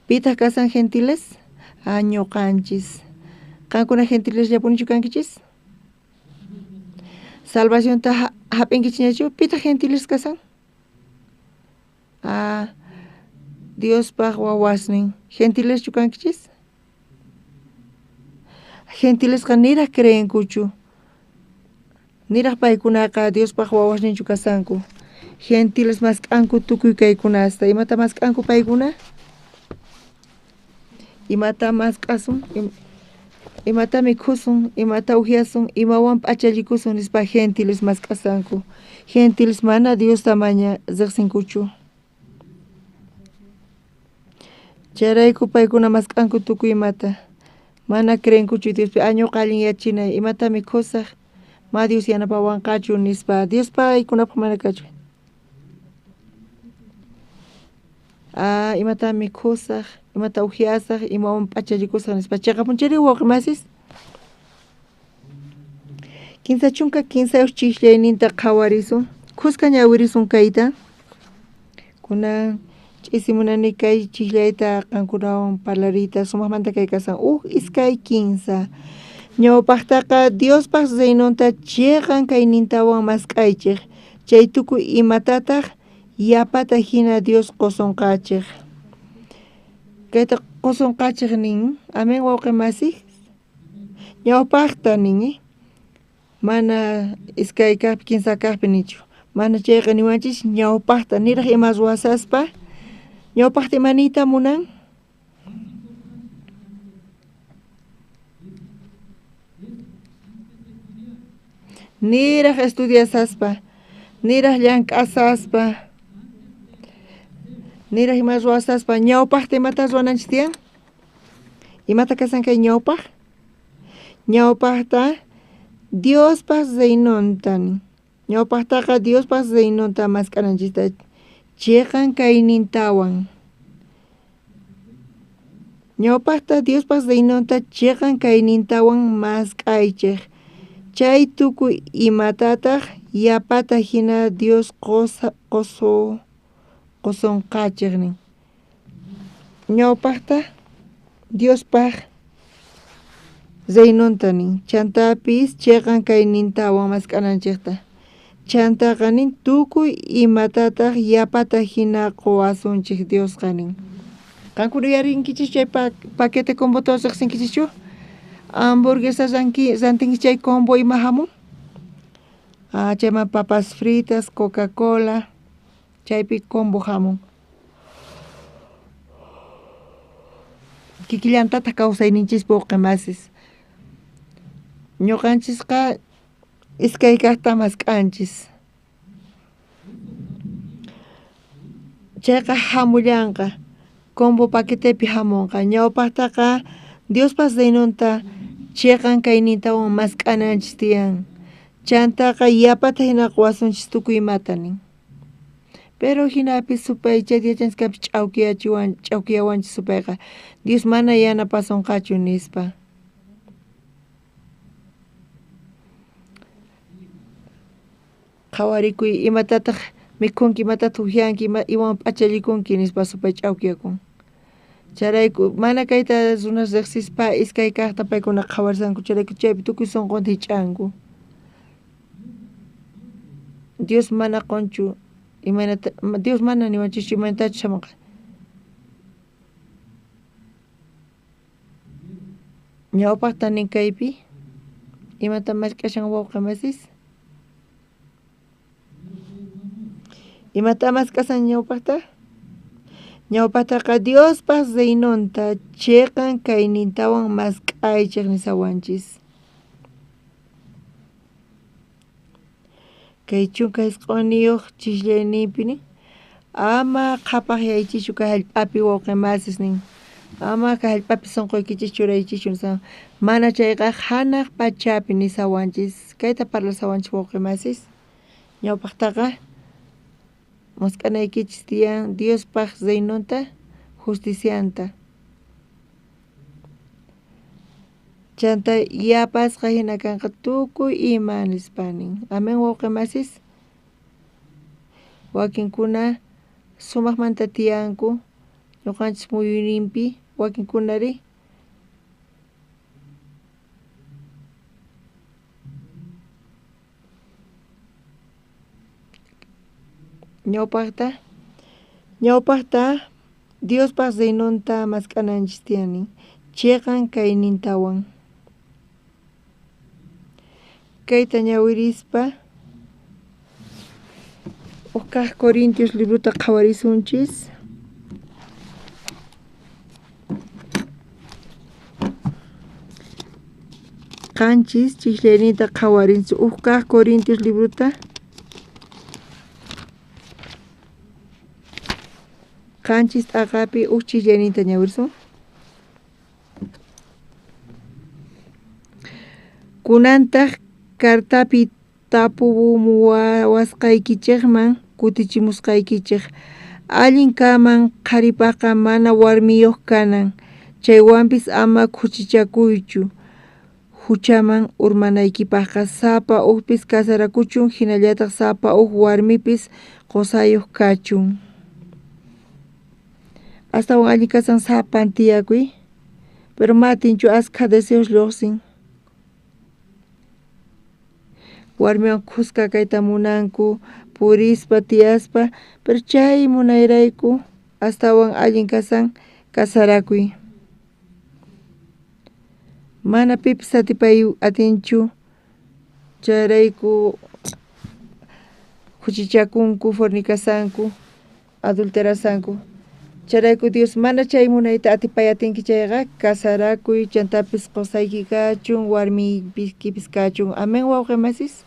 Pitaq kasan gentiles? Ah, ñuqanchis. Qankuna gentiles llapunichu kankichis? Salvacionta hap'inkichikñachu? Pitaq gentiles kasan? Ah, Diospaq wawasnin. Gentileschu kankichis? Gentilesqa niraq creenkuchu. Niraq paykunaqa Diospaq wawasninchu kasanku. Gentiles mask'anku tukuy kaykunasta. Imata mask'anku paykuna? Imata mask'asun? Imata mikhusun, imata uhiasun, imawan p'achallikusun nispa gentiles mask'asanku. Gentiles mana Diosta maña riqsinkuchu. Chayrayku paykuna mask'anku tukuy imata. Mana creenkuchu Diospi, ñuqa allin yachinay, imata mikhusaq, ma Dios yanapawanqachu nispa. Dios paykunapaq mana kachu. Imata mikhusaj, imata ujyasaj, imawan p'achallikusaj nispa. Cheqapunchari wawqi masis? 33 chijllayninta qhawarisun, khuska ñawirisun kayta. Kunan ch'isi munani kay chijllayta qankunawan parlariyta sumaqmanta kay kasan 1, 2, 3. Ñawpaqtaqa Diospaq reinonta chiqan kaynintawan mask'aychej, chay tukuy imatataq yapata hina Dios qusonqachej. Kayta qusonqachej nin, amén wawqi masi. Ñawpaqta nin, mana 2 kaqpi 3 kaqpi nichu. Mana chayqa niwanchis ñawpaqta niraq ima ruwasaspa, ñawpaqta ima niyta munan? Niraq estudiasaspa, niraq llank'asaspa, niraq ima ruwasaspa, ñawpaqta imata ruwananchis tiyan? Imata kasan kay ñawpaq? Ñawpaqta Diospaq reinonta nin. Ñawpaqtaqa Diospaq reinonta mask'ananchista chiqan kaynintawan. Ñawpaqta Diospaq reinonta chiqan kaynintawan mask'aychej. Chay tukuy imatataq yapata hina Dios qusonqachej nin. Ñawpaqta Diospaq reinonta nin. Chantapis chiqan kaynintawan mask'ananchejta. Chantaqa nin tukuy imatataq yapata hina quwasunchej Diosqa nin. Qankuna uyarinkichis chay paquete combo riqsinkichischu? Hamburguesa rantinki chay combo ima hamun? Chayman papas fritas, Coca-Cola, chaypi combo hamun. Kikillantataq kawsayninchispi wawqi masis. Ñuqanchisqa 2 kaqta mask'anchis. Chayqa hamullanqa, combo paquetepi hamunqa. Ñawpaqtaqa Diospaq reinonta chiqan kaynintawan mask'ananchis tiyan. Chantaqa yapata hina quwasunchis tukuy imata nin. Pero hinapis supay chay yachanchis kaypi ch'awkiyawanchis supayqa. Dios mana yanapasonqachu nispa. Qhawarikuy imatataq mikhunki, imatataq ujyanki, imawan p'achallikunki nispa supay ch'awkiyakun. Chayrayku mana kayta runas riqsispa 2 kaqta paykuna qhawarisqanku, chayrayku chaypi tukuy sunqunta hich'anku. Dios mana qunchu, imaynata Dios mana niwanchischu imaynatachus hamunqa. Ñawpaqta nin kaypi imata mask'ashan wawqi masis? Imata mask'asan ñawpaqta? Ñawpaqtaqa Diospaq reinonta chiqan kaynintawan mask'aychej nisawanchis. Kay 19 chisllayniypi nin, ama qhapaqyaychischu kay hallp'api wawqi masis nin. Ama kay hallp'api sunquykichis churaychischu nisa. Mana chayqa hanaq pachapi nisawanchis. Kayta parlasawanchis wawqi masis. Ñawpaqtaqa mask'anaykichis tiyan Diospaq reinonta justicianta. Chanta yapasqa hina kanqa tukuy ima nispa nin. Amén wawqi masis. Wakinkuna sumaqmanta tiyanku ñuqanchis muyuyninpi, wakinkunari ñawpaqta Diospaq reinonta mask'ananchis tiyan nin, chiqan kaynintawan. Kayta ñawirispa 1 Corintios librota qhawarisunchis. 7 chijllayninta qhawarinchis 1 Corintios librota. 7 t'aqapi 1 chijllayninta ñawirisun. Kunantaq cartapi tapumuwasqaykichejman kutichimusqaykichej. Allin kaman qharipajqa mana warmiyuq kanan, chaywanpis ama khuchichakuychu. Huchaman urmanaykipajqa sapa ujpis kasarakuchun, hinallataq sapa uj warmipis qusayuq kachun. Astawan allin kasan sapan tiyakuy, pero matinchu askha deseos lluqsin. Warmiwan khuska kayta munanku, purispa tiyaspa, pero chay munayrayku astawan allin kasan kasarakuy. Mana pipis atipay atinchu, chayrayku khuchichakunku, fornicasanku, adulterasanku. Chayrayku Dios mana chay munayta atipay atinki chayqa kasarakuy, chantapis qusayki kachun, warmiykipis kachun. Amén, wawqi masis.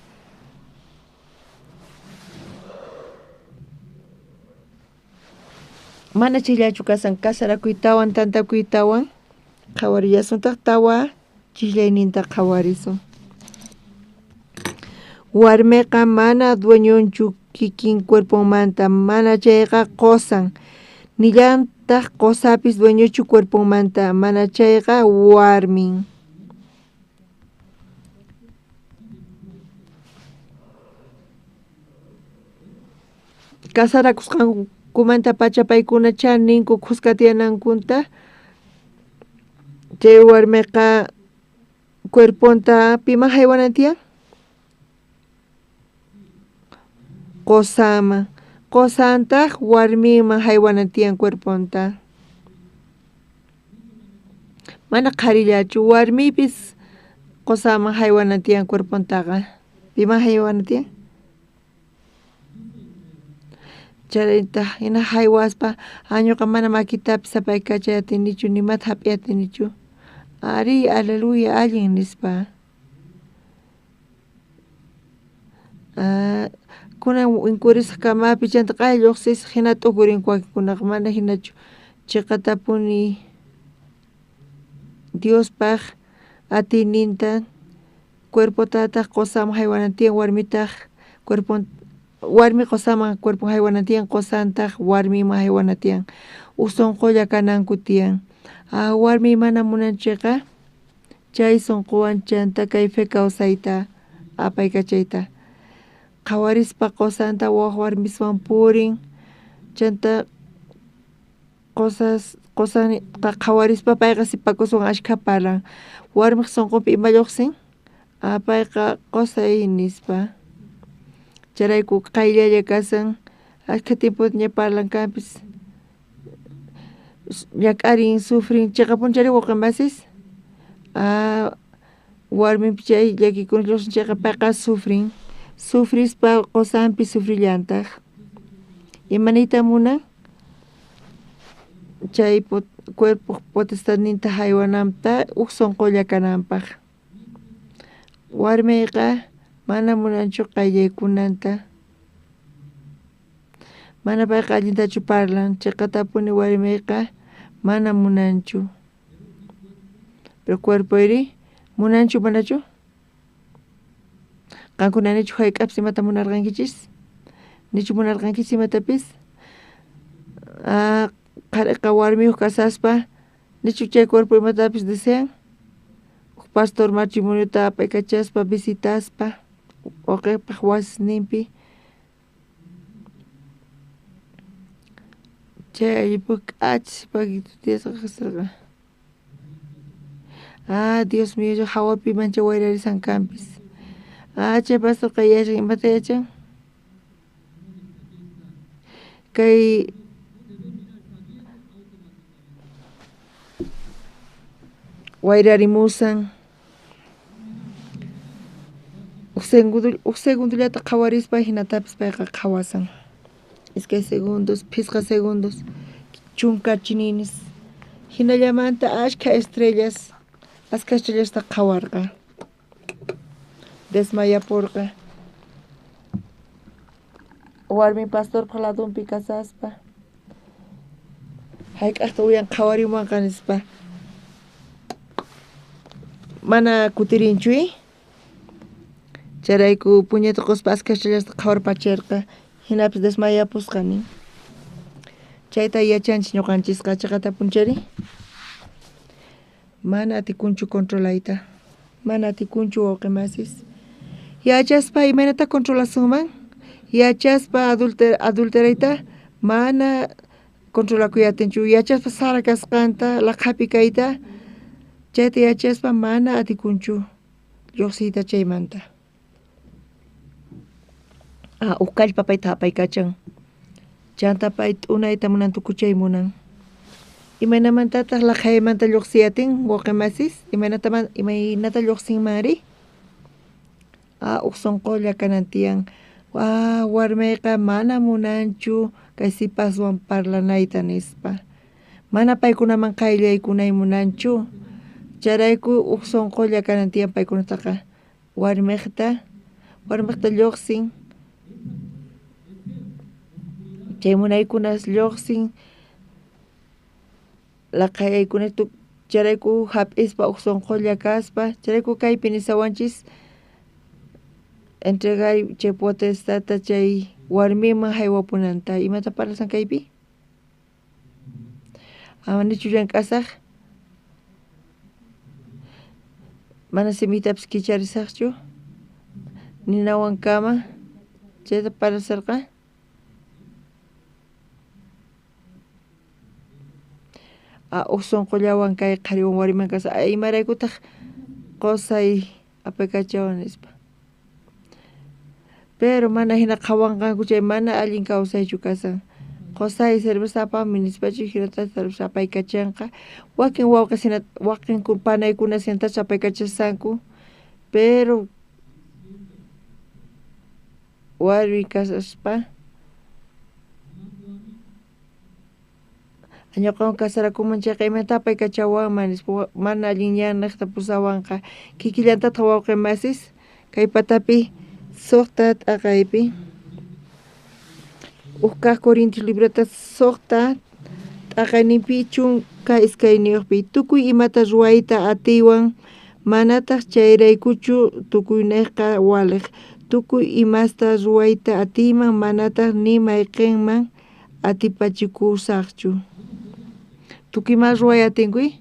Mana chayllachu kasan kasarakuytawan tantakuytawan qhawarillasuntaq tawa chisllayninta qhawarisun. Warmiqa mana dueñonchu kikin cuerponmanta, mana chayqa qusan. Nillantaq qusapis dueñochu cuerponmanta, mana chayqa warmin. Kasarakusqankumanta pacha paykuna chaninku khuska tiyanankunta, chay warmiqa cuerponta piman haywanan tiyan? Qusaman. Qusantaq warminman haywanan tiyan cuerponta. Mana qharillachu, warmipis qusaman haywanan tiyan cuerpontaqa. Piman haywanan tiyan? Chaytaq hina haywaspa añuqa mana makitapis apaykachay atinichu, nimata hap'iy atinichu. Ari, aleluya, allin nispa. Kunan inkurisaq kamapi chanta q'aya lluqsisaq hina t'ukurinku wakinkunaqa, mana hinachu. Chiqatapuni Diospaq atiyninta cuerpotataq qusaman haywanan tiyan, warmitaq cuerpon warmi qusaman cuerpon haywanan tiyan, qusantaq warmiman haywanan tiyan. Uj sunqulla kananku tiyan. Warmi mana munanchikqa chay sunquwan chanta kay fe kawsayta apaykachayta. Qhawarispa qusanta waj warmiswan purin, chanta qusanta qhawarispa payqa sipakuswan ashkha parlan. Warmiq sunqunpi ima lluqsin? Payqa qusay nispa. Chayrayku qayllalla kasan, ashkha tiempotaña parlan kanpis. Ñak'arin, sufrin, chiqapuni chayri wawqi masis? Warmipi chay llakikuna lluqsin chayqa payqa sufrin. Sufrispa qusanpi sufrillantaq. Imaniyta munan? Chay cuerpoq potestadninta haywananta uj sunqulla kananpaq. Warmiqa mana munanchu qayllaykunanta. Mana payqa allintachu parlan, chiqatapuni warmiqa mana munanchu. Pero cuerpoyri munanchu manachu? Qankuna nichu hayk'apis imata munarqankichis? Nichu munarqankichis imatapis? Qhariqa warmiyuq kasaspa nichu chay cuerpo imatapis desean? Uj pastor matrimoniota apaykachaspa visitaspa wawqipaq wasisninpi chay allipuk k'acha pakitu tiyasqa kasarqa. Dios mío, hawapi mancha wayrarisan kanpis. Chay pastorqa yachan, imata yachan? Kay wayrarimusan uj segundullata qhawarispa hinatapis payqa qhawasan. 2 segundos, 5 segundos, 10 chininis. Hinallamanta ashkha estrellas, askha estrellasta qhawarqa. Desmayapurqa. Warmi pastorpaq ladunpi kasaspa. Hayk'aqta uyan qhawarimuwanqa nispa. Mana kutirinchu, Chayrayku puñata quspa askha estrellasta qhawarpachirqa. Hinapis desmayapusqa nin. Chayta yachanchis ñuqanchisqa chiqatapunchari. Mana atikunchu controlayta. Mana atikunchu wawqimasis. Yachaspa imaynata controlasunman? Yachaspa adulterayta mana controlakuy atinchu. Yachaspa sara kasqanta, laqhapi kayta, chayta yachaspa mana atikunchu lluqsiyta chaymanta. Uj kallpa payta apaykachan. Chanta pay t'unayta munan tukuchay munan. Imaynamantataq laqhaymanta lluqsiy atin wawqimasis? Imaynata lluqsinmanri? Uj sunqulla kanan tiyan. Warmayqa mana munanchu kay sipaswan parlanayta nispa. Mana paykunaman qayllaykunay munanchu. Chayrayku uj sunqulla kanan tiyan paykunataqa. Warmiqta lluqsin. Chay munaykunas lluqsin. Laqhayaykuna chayrayku hap'ispa uj sunqulla kaspa. Chayrayku kaypi nisawanchis entregay chay potestata chay warmiman haywapunanta. Imata parlasan kaypi? Amanichu llank'asaq? Mana simiytapis kicharisaqchu? Ninawan kama chayta parlasarqa? Uj sunqullawan kay qhariwan warmiman kasqa. Imaraykutaq qusay apaykachawan nispa. Pero mana hina qhawanqanku chay mana allin kawsaychu kasan. Qusay cerveza apamuy nispachu hinata cerveza apaykachanqa. Wakin wawqis hina wakin panaykuna hinatachu apaykachasqanku. Pero warmi kasaspa ñuqawan kasarakuman chayqa imaynata apaykachawanman nispa mana allin ñannaqta pusawanqa. Kikillantataq wawqimasis kay patapi suqta t'aqaypi uj kaq Corintios librota suqta t'aqayninpi 12 tukuy imata ruwayta atiywan manataq chayraykuchu tukuynejqa waliq. Tukuy imasta ruwayta atiyman manataq ni mayqinman atipachikusaqchu. Tukuy ima ruway atinkuy?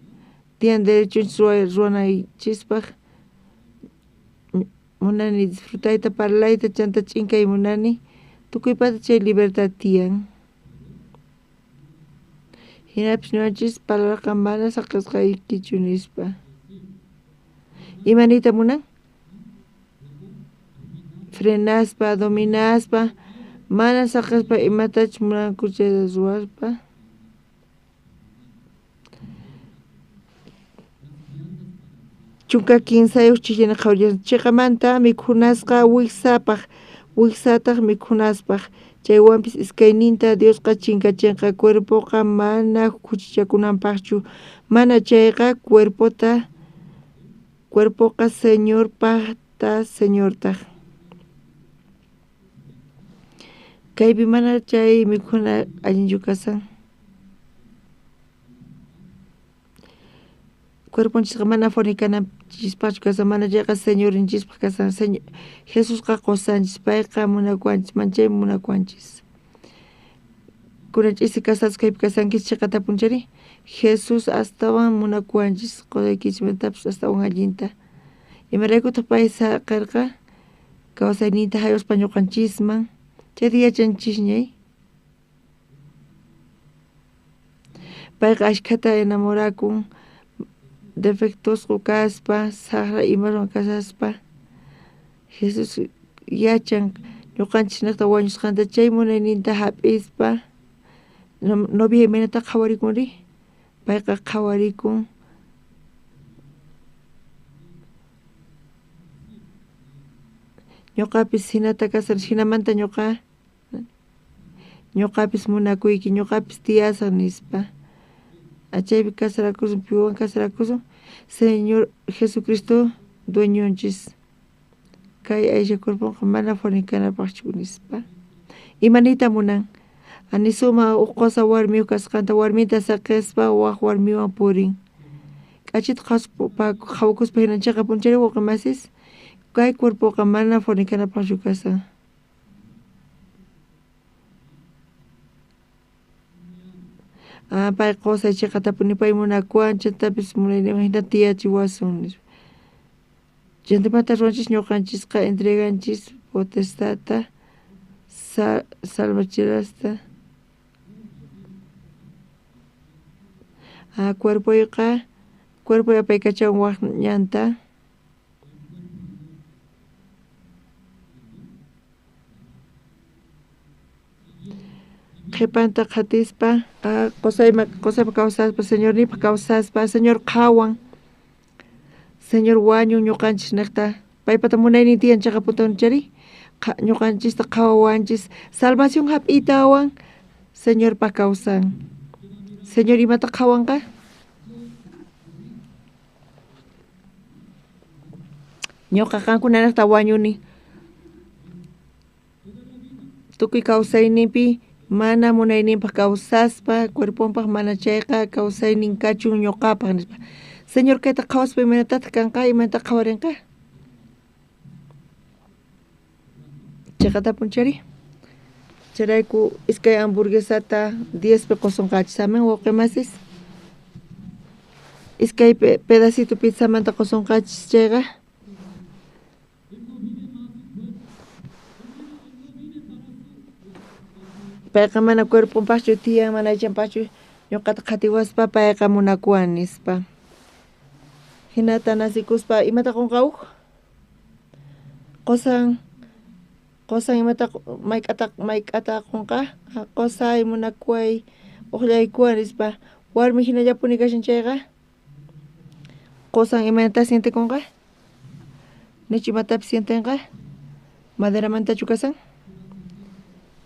Tiyan derechonchis ruwanaychispaq. Munani disfrutayta parlayta chanta ch'inkay munani. Tukuypata chay libertad tiyan. Hinapis ñuqanchis parlarqa mana saqisqaykichu nispa. Ima niyta munan? Frenaspa, dominaspa, mana saqispa imatachus munanku chayta ruwaspa. 13 chillana qhawrillasqa chiqamanta mikhunasqa wiksapaq, wiksataq mikhunaspaq. Chaywanpis iskayninta Diosqa chinkachinqa. Cuerpoqa mana khuchichakunanpaqchu, mana chayqa cuerpoqa Señorpaqta Señortaq. Kaypi mana chay mikhuna allinchu kasan. Cuerponchisqa mana fornicananchispaqchu kasan, mana chayqa Señorninchispaq kasan. Jesusqa qusanchis, payqa munakuwanchis, manchay munakuwanchis. Kunan ch'isi casados kaypi kasankichis chiqatapunchari. Jesús astawan munakuwanchis, qusaykichikmantapis astawan allinta. Imaraykutaq pay saqirqa kawsayninta haywaspa ñuqanchisman. Chayta yachanchisñay. Payqa ashkhata enamorakun defectuoso kaspa, saqra imarwan kasaspa. Jesús yachan ñuqanchisnaqta wañusqanta chay munayninta hap'ispa. Novia imaynata qhawarikunri? Payqa qhawarikun ñuqapis hinata kasan, hinamanta ñuqapis munakuyki, ñuqapis tiyasaq nispa. Chaypi kasarakusun, piwan kasarakusun? Señor Jesucristo dueñonchis. Kay aycha cuerponqa mana fornicanapaqchu nispa. Ima niyta munan? Anisuma uj qusa warmiyuq kasqanta warminta saqispa waq warmiwan purin. K'achita qhawakuspa hinanchikqa punchari wawqimasis. Kay cuerpoqa mana fornicanapaqchu kasan. Pay qosay chiqatapuni pay munakuwan chantapis munayninman hina tiyachiwasun nispa. Chanta imata ruwanchis ñuqanchisqa entreganchis potestata salvachirasta. Cuerpoyqa cuerpoy apaykachawan wak ñanta. Qhipanta qhatispa qosayma qosaypa kawsaspa señorniypaq kawsaspa señor qhawan señor wañun ñuqanchis niqta paypata munaynin tiyan chiqaputan chari ñuqanchista qhawawanchis salvación hap'iytawan señorpaq kawsan. Señor imata qhawanqa? Ñuqa qankunanaqta wañuni tukuy kawsayninpi mana munayninpaq kawsaspa cuerponpaq mana chayqa kawsaynin kachun ñuqapaq nispa. Señor kayta qhawaspa imaynatataq kanqa imaynata qhawarinqa? Chiqatapun chari. Chayrayku iskay hamburguesata 10 pi qusunqachis amen wawqimasis. Iskay pedacito pizzamanta qusunqachis chayqa. Payqa mana cuerponpaqchu tiyan mana aychanpaqchu ñuqata qhatiwaspa payqa munakuwan nispa. Hinata nasikuspa imata qunqa huk? Qosan qosan imata mayk'ata qunqa? Qosay munakuway uqllaykuwan nispa. Warmi hinallapuni kashan chayqa qosan imaynata sientekunqa? Nichu imatapis sientenqa? Maderamantachu kasan?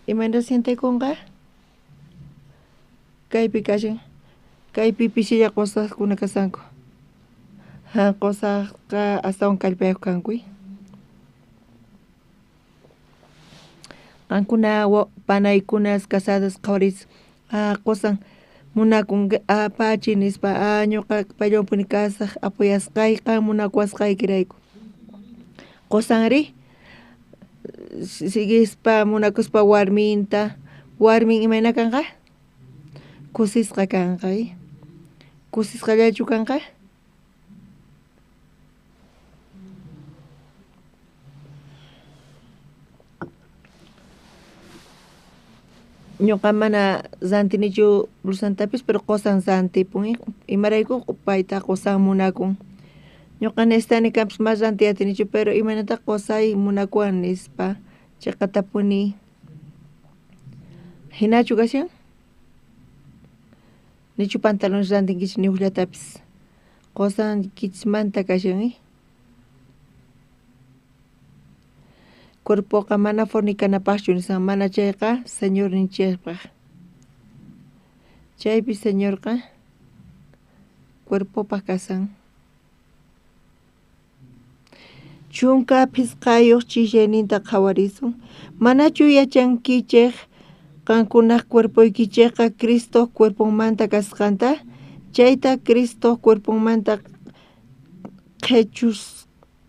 Imayna sientekunqa? Kaypi kashan kaypi pisilla qosaqkuna kasanku. Qosaqqa astawan kallpayuq kanku. Qankuna panaykunas casadas qhawaris qosan munakun pachi nispa ñuqa payllawanpuni kasaq apoyasqay qan munakuwasqaykirayku. Qosanri siguispa munakuspa warminta warmin imayna kanqa? Kusisqa kanqa. Kusisqallachu kanqa? Ñuqa mana rantinichu blusantapis pero qosan rantipun imarayku payta qosan munakun. Ñuqa necesitani kanpis mas rantiy atinichu pero imaynata qosay munakuwan nispa chiqatapuni. Hinachu kashan? Nichu pantalones rantinkichis ni huqllatapis qosaykichismanta kashan. Cuerpoqa mana fornicanapaqchu nisan mana chayqa señorninchikpaq. Chaypi señorqa cuerpopaq kasan. 15 chillayninta qhawarisun. Manachu yachankichik qankunaq cuerpoykichikqa Cristoq cuerponmanta kasqanta? Chayta Cristoq cuerponmanta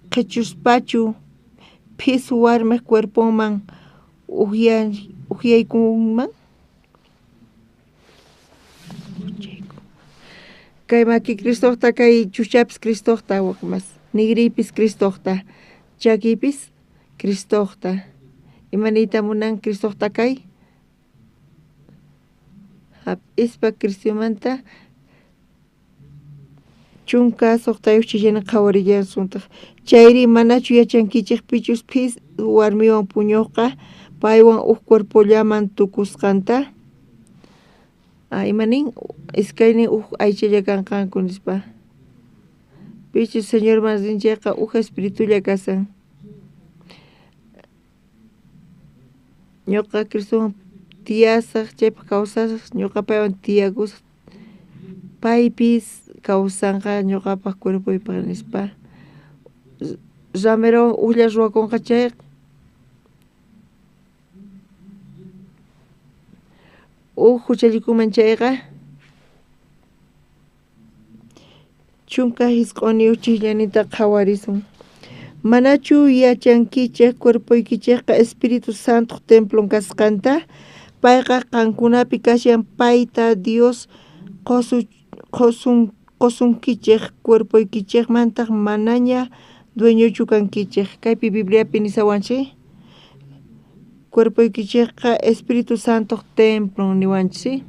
qhechuspachu phis warmiq cuerponman uqyaykunman? Kay maki Cristoqta kay chuchapis Cristoqta waqmas nigripis Cristoqta chakipis Cristoqta. Imaniyta munan Cristoqta kay? Hap'ispa Cristomanta 16 chillana qhawarillansuntaq. Chayri manachu yachankichik pichus phis warmiwan puñuqqa paywan huk cuerpollaman tukusqanta? Imanin iskaynin huk aychalla kanqanku nispa. Pichus señorman rin chayqa huk espiritulla kasan. Ñuqa Cristowan tiyasaq chaypaq kawsasaq ñuqa paywan tiyakusaq paypis kawsanqa ñuqapaq cuerpoypaq nispa. Ramerawan uqlla ruwakunqa chay huk huchallikuman chayqa 19 chillanita qhawarisun. Manachu yachankichik cuerpoykichikqa Espíritu Santo templon kasqanta? Payqa qankunapi kashan, payta Dios qosunkichej, cuerpoykichejmantaj manaña dueñochu kankichej. Kaypi Bibliapi nisawanchik, cuerpoykichejqa Espíritu Santo templon niwanchik.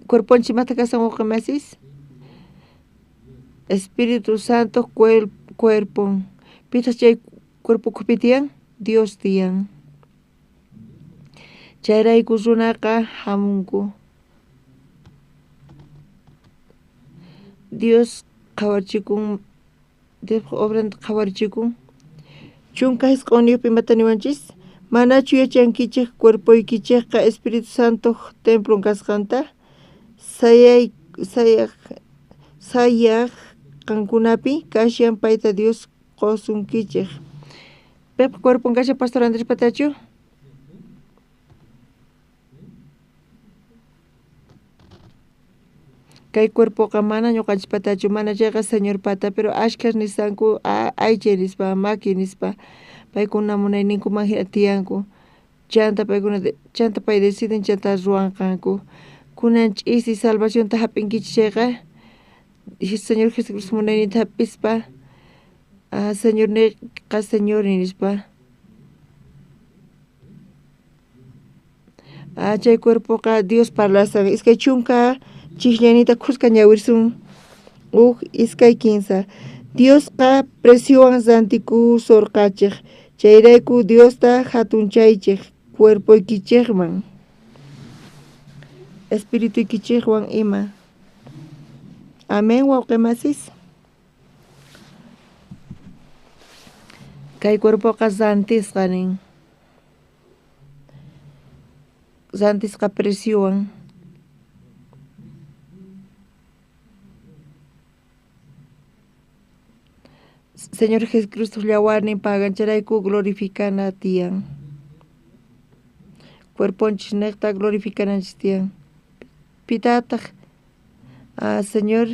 Cuerponchik imata kasan wawqimasis? Espíritu Santo cuerpon. Pitaq chay cuerpo ukhupi tiyan? Dios tiyan. Chayrayku runaqa hamunku. Dios qhawarchikun, Diospa obranta qhawarchikun. 19 imata niwanchis? Manachu yachankichej cuerpoykichejqa Espíritu Santo templon kasqanta? Sayaj qankunapi kashan, payta Dios qosunkichej. Paypa cuerpon kashan Pastor Andrés patachu? Kay cuerpoqa mana ñuqanchikpatachu, mana chayqa Señorpata, pero ashkhas nisanku aycha nispa, maki nispa, paykuna munayninkuman hina tiyanku. Chanta paykuna chanta pay deciden chanta ruwanqanku. Kunan ch'isi salvacionta hap'inkichik chayqa, Señor Jesucristo munayninta hap'ispa, Señorniqa Señorni nispa. Chay cuerpoqa Dios parlasan. 20 chijllanita khuska ñawirsun. 1, 2, 3. Diosqa preciowan rantikusorqachej. Chayrayku Diosta hatunchaychej cuerpoykichejman, espirituykichejwan ima. Amén, wawqimasis. Kay cuerpoqa rantisqa nin. Rantisqa preciowan. Señor Jesucristo llawarnin pagan, chayrayku glorificana tiyan. Cuerponchis niqta glorificananchis tiyan. Pitataq Señor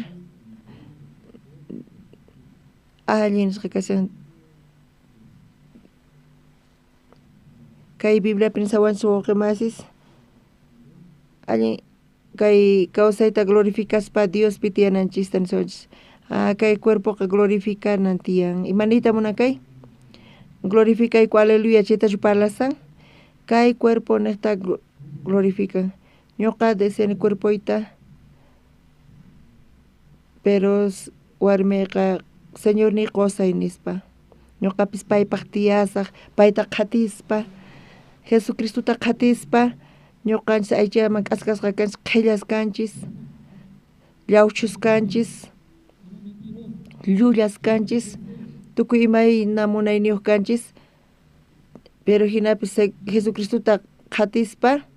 allin nisqa kashan. Kay Bibliapi nisawanchis wawqimasis, allin kay kawsayta glorificaspa Diospi tiyananchista nisawanchis. Kay cuerpoqa glorificanan tiyan. Imaniyta munan kay? Glorificayku, aleluya, chaytachu parlasan? Kay cuerpo niqta glorifican. Ñuqa deseani cuerpoyta, pero warmiqa Señorniy qosay nispa. Ñuqapis paypaq tiyasaq, payta qhatispa, Jesucristota qhatispa, ñuqanchis aychaman k'askasqa kanchis, qhillas kanchis, llawchus kanchis, llullas kanchis, tukuy imayna munayniyuq kanchis, pero hinapis Jesucristota qhatispa,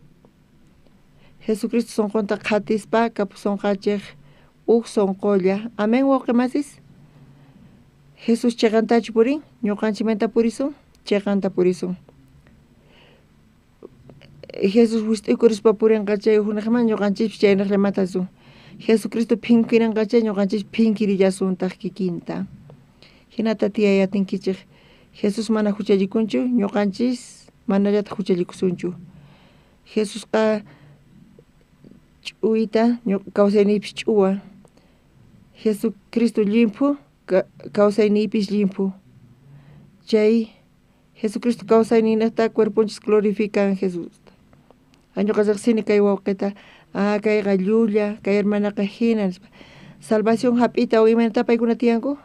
Jesucristo sonqonta qhatispa kapusonqachej uj sonqolla. Amén, wawqimasis. Jesús cheqantachu purin? Ñuqanchikmanta purisun? Cheqanta purisun. Jesús wist'uykurispa purinqa chay ujnaqman, ñuqanchikpis chaynaqllamanta risun. Jesucristo phinkiranqa chay, ñuqanchikpis phinkirillasuntaq kikinta. Hinata tiyay atinkichik. Jesús mana huchallikunchu, ñuqanchis manallataq huchallikusunchu. Jesusqa ch'uwita, kawsayniypis ch'uwa. Jesucristo llimphu, kawsayniypis llimphu. Chay Jesucristo kawsayninaqta cuerponchis glorifican Jesusta. Ñuqa riqsini kay wawqita, kayqa llulla, kay hermanaqa hina nispa. Salvación hap'ita o imaynata paykuna tiyanku?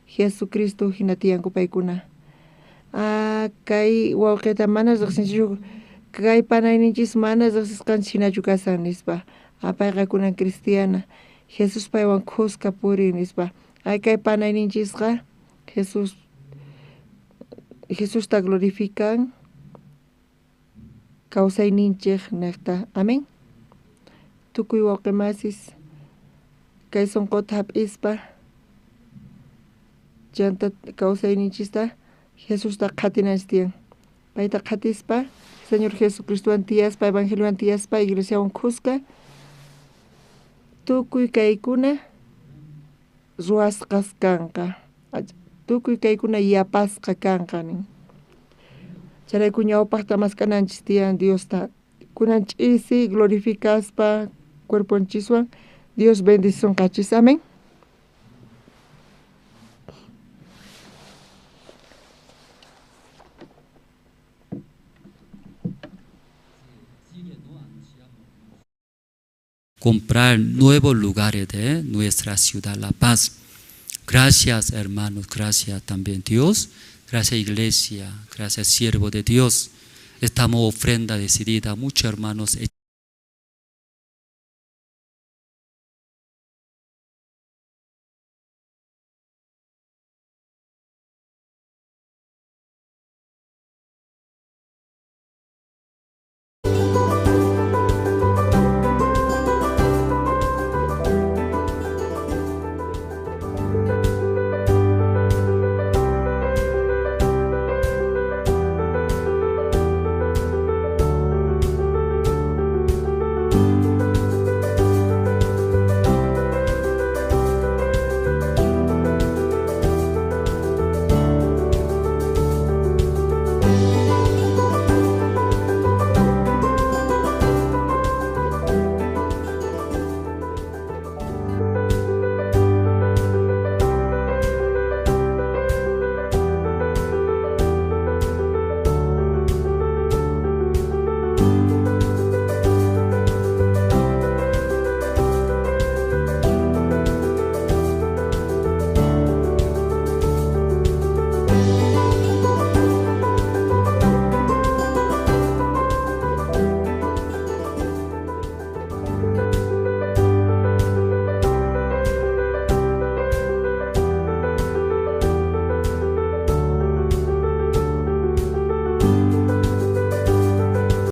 Jesucristo hina tiyanku paykuna. Kay wawqita mana riqsinchikchu, kay panayninchis mana riqsisqanchis hinachu kasan nispa. Payqa kunan cristiana, Jesús paywan khuska purin nispa. Kay panayninchisqa Jesusta glorifican kawsayninchej niqta. Amén. Tukuy wawqimasis kay sonqota hap'ispa chanta kawsayninchista Jesusta qhatinanchis tiyan. Payta qhatispa, Señor Jesucristowan tiyaspa, evangeliowan tiyaspa, iglesiawan khuska, tukuy kaykuna ruwasqas kanqa. Tukuy kaykuna yapasqa kanqa nin. Chayrayku ñawpaqta mask'ananchis tiyan Diosta, Kunan ch'isi glorificaspa cuerponchiswan Dios bendisonqachis. Amén. Comprar nuevos lugares de nuestra ciudad La Paz. Gracias, hermanos, gracias también Dios, gracias iglesia, gracias siervo de Dios. Estamos ofrenda decidida, muchos hermanos.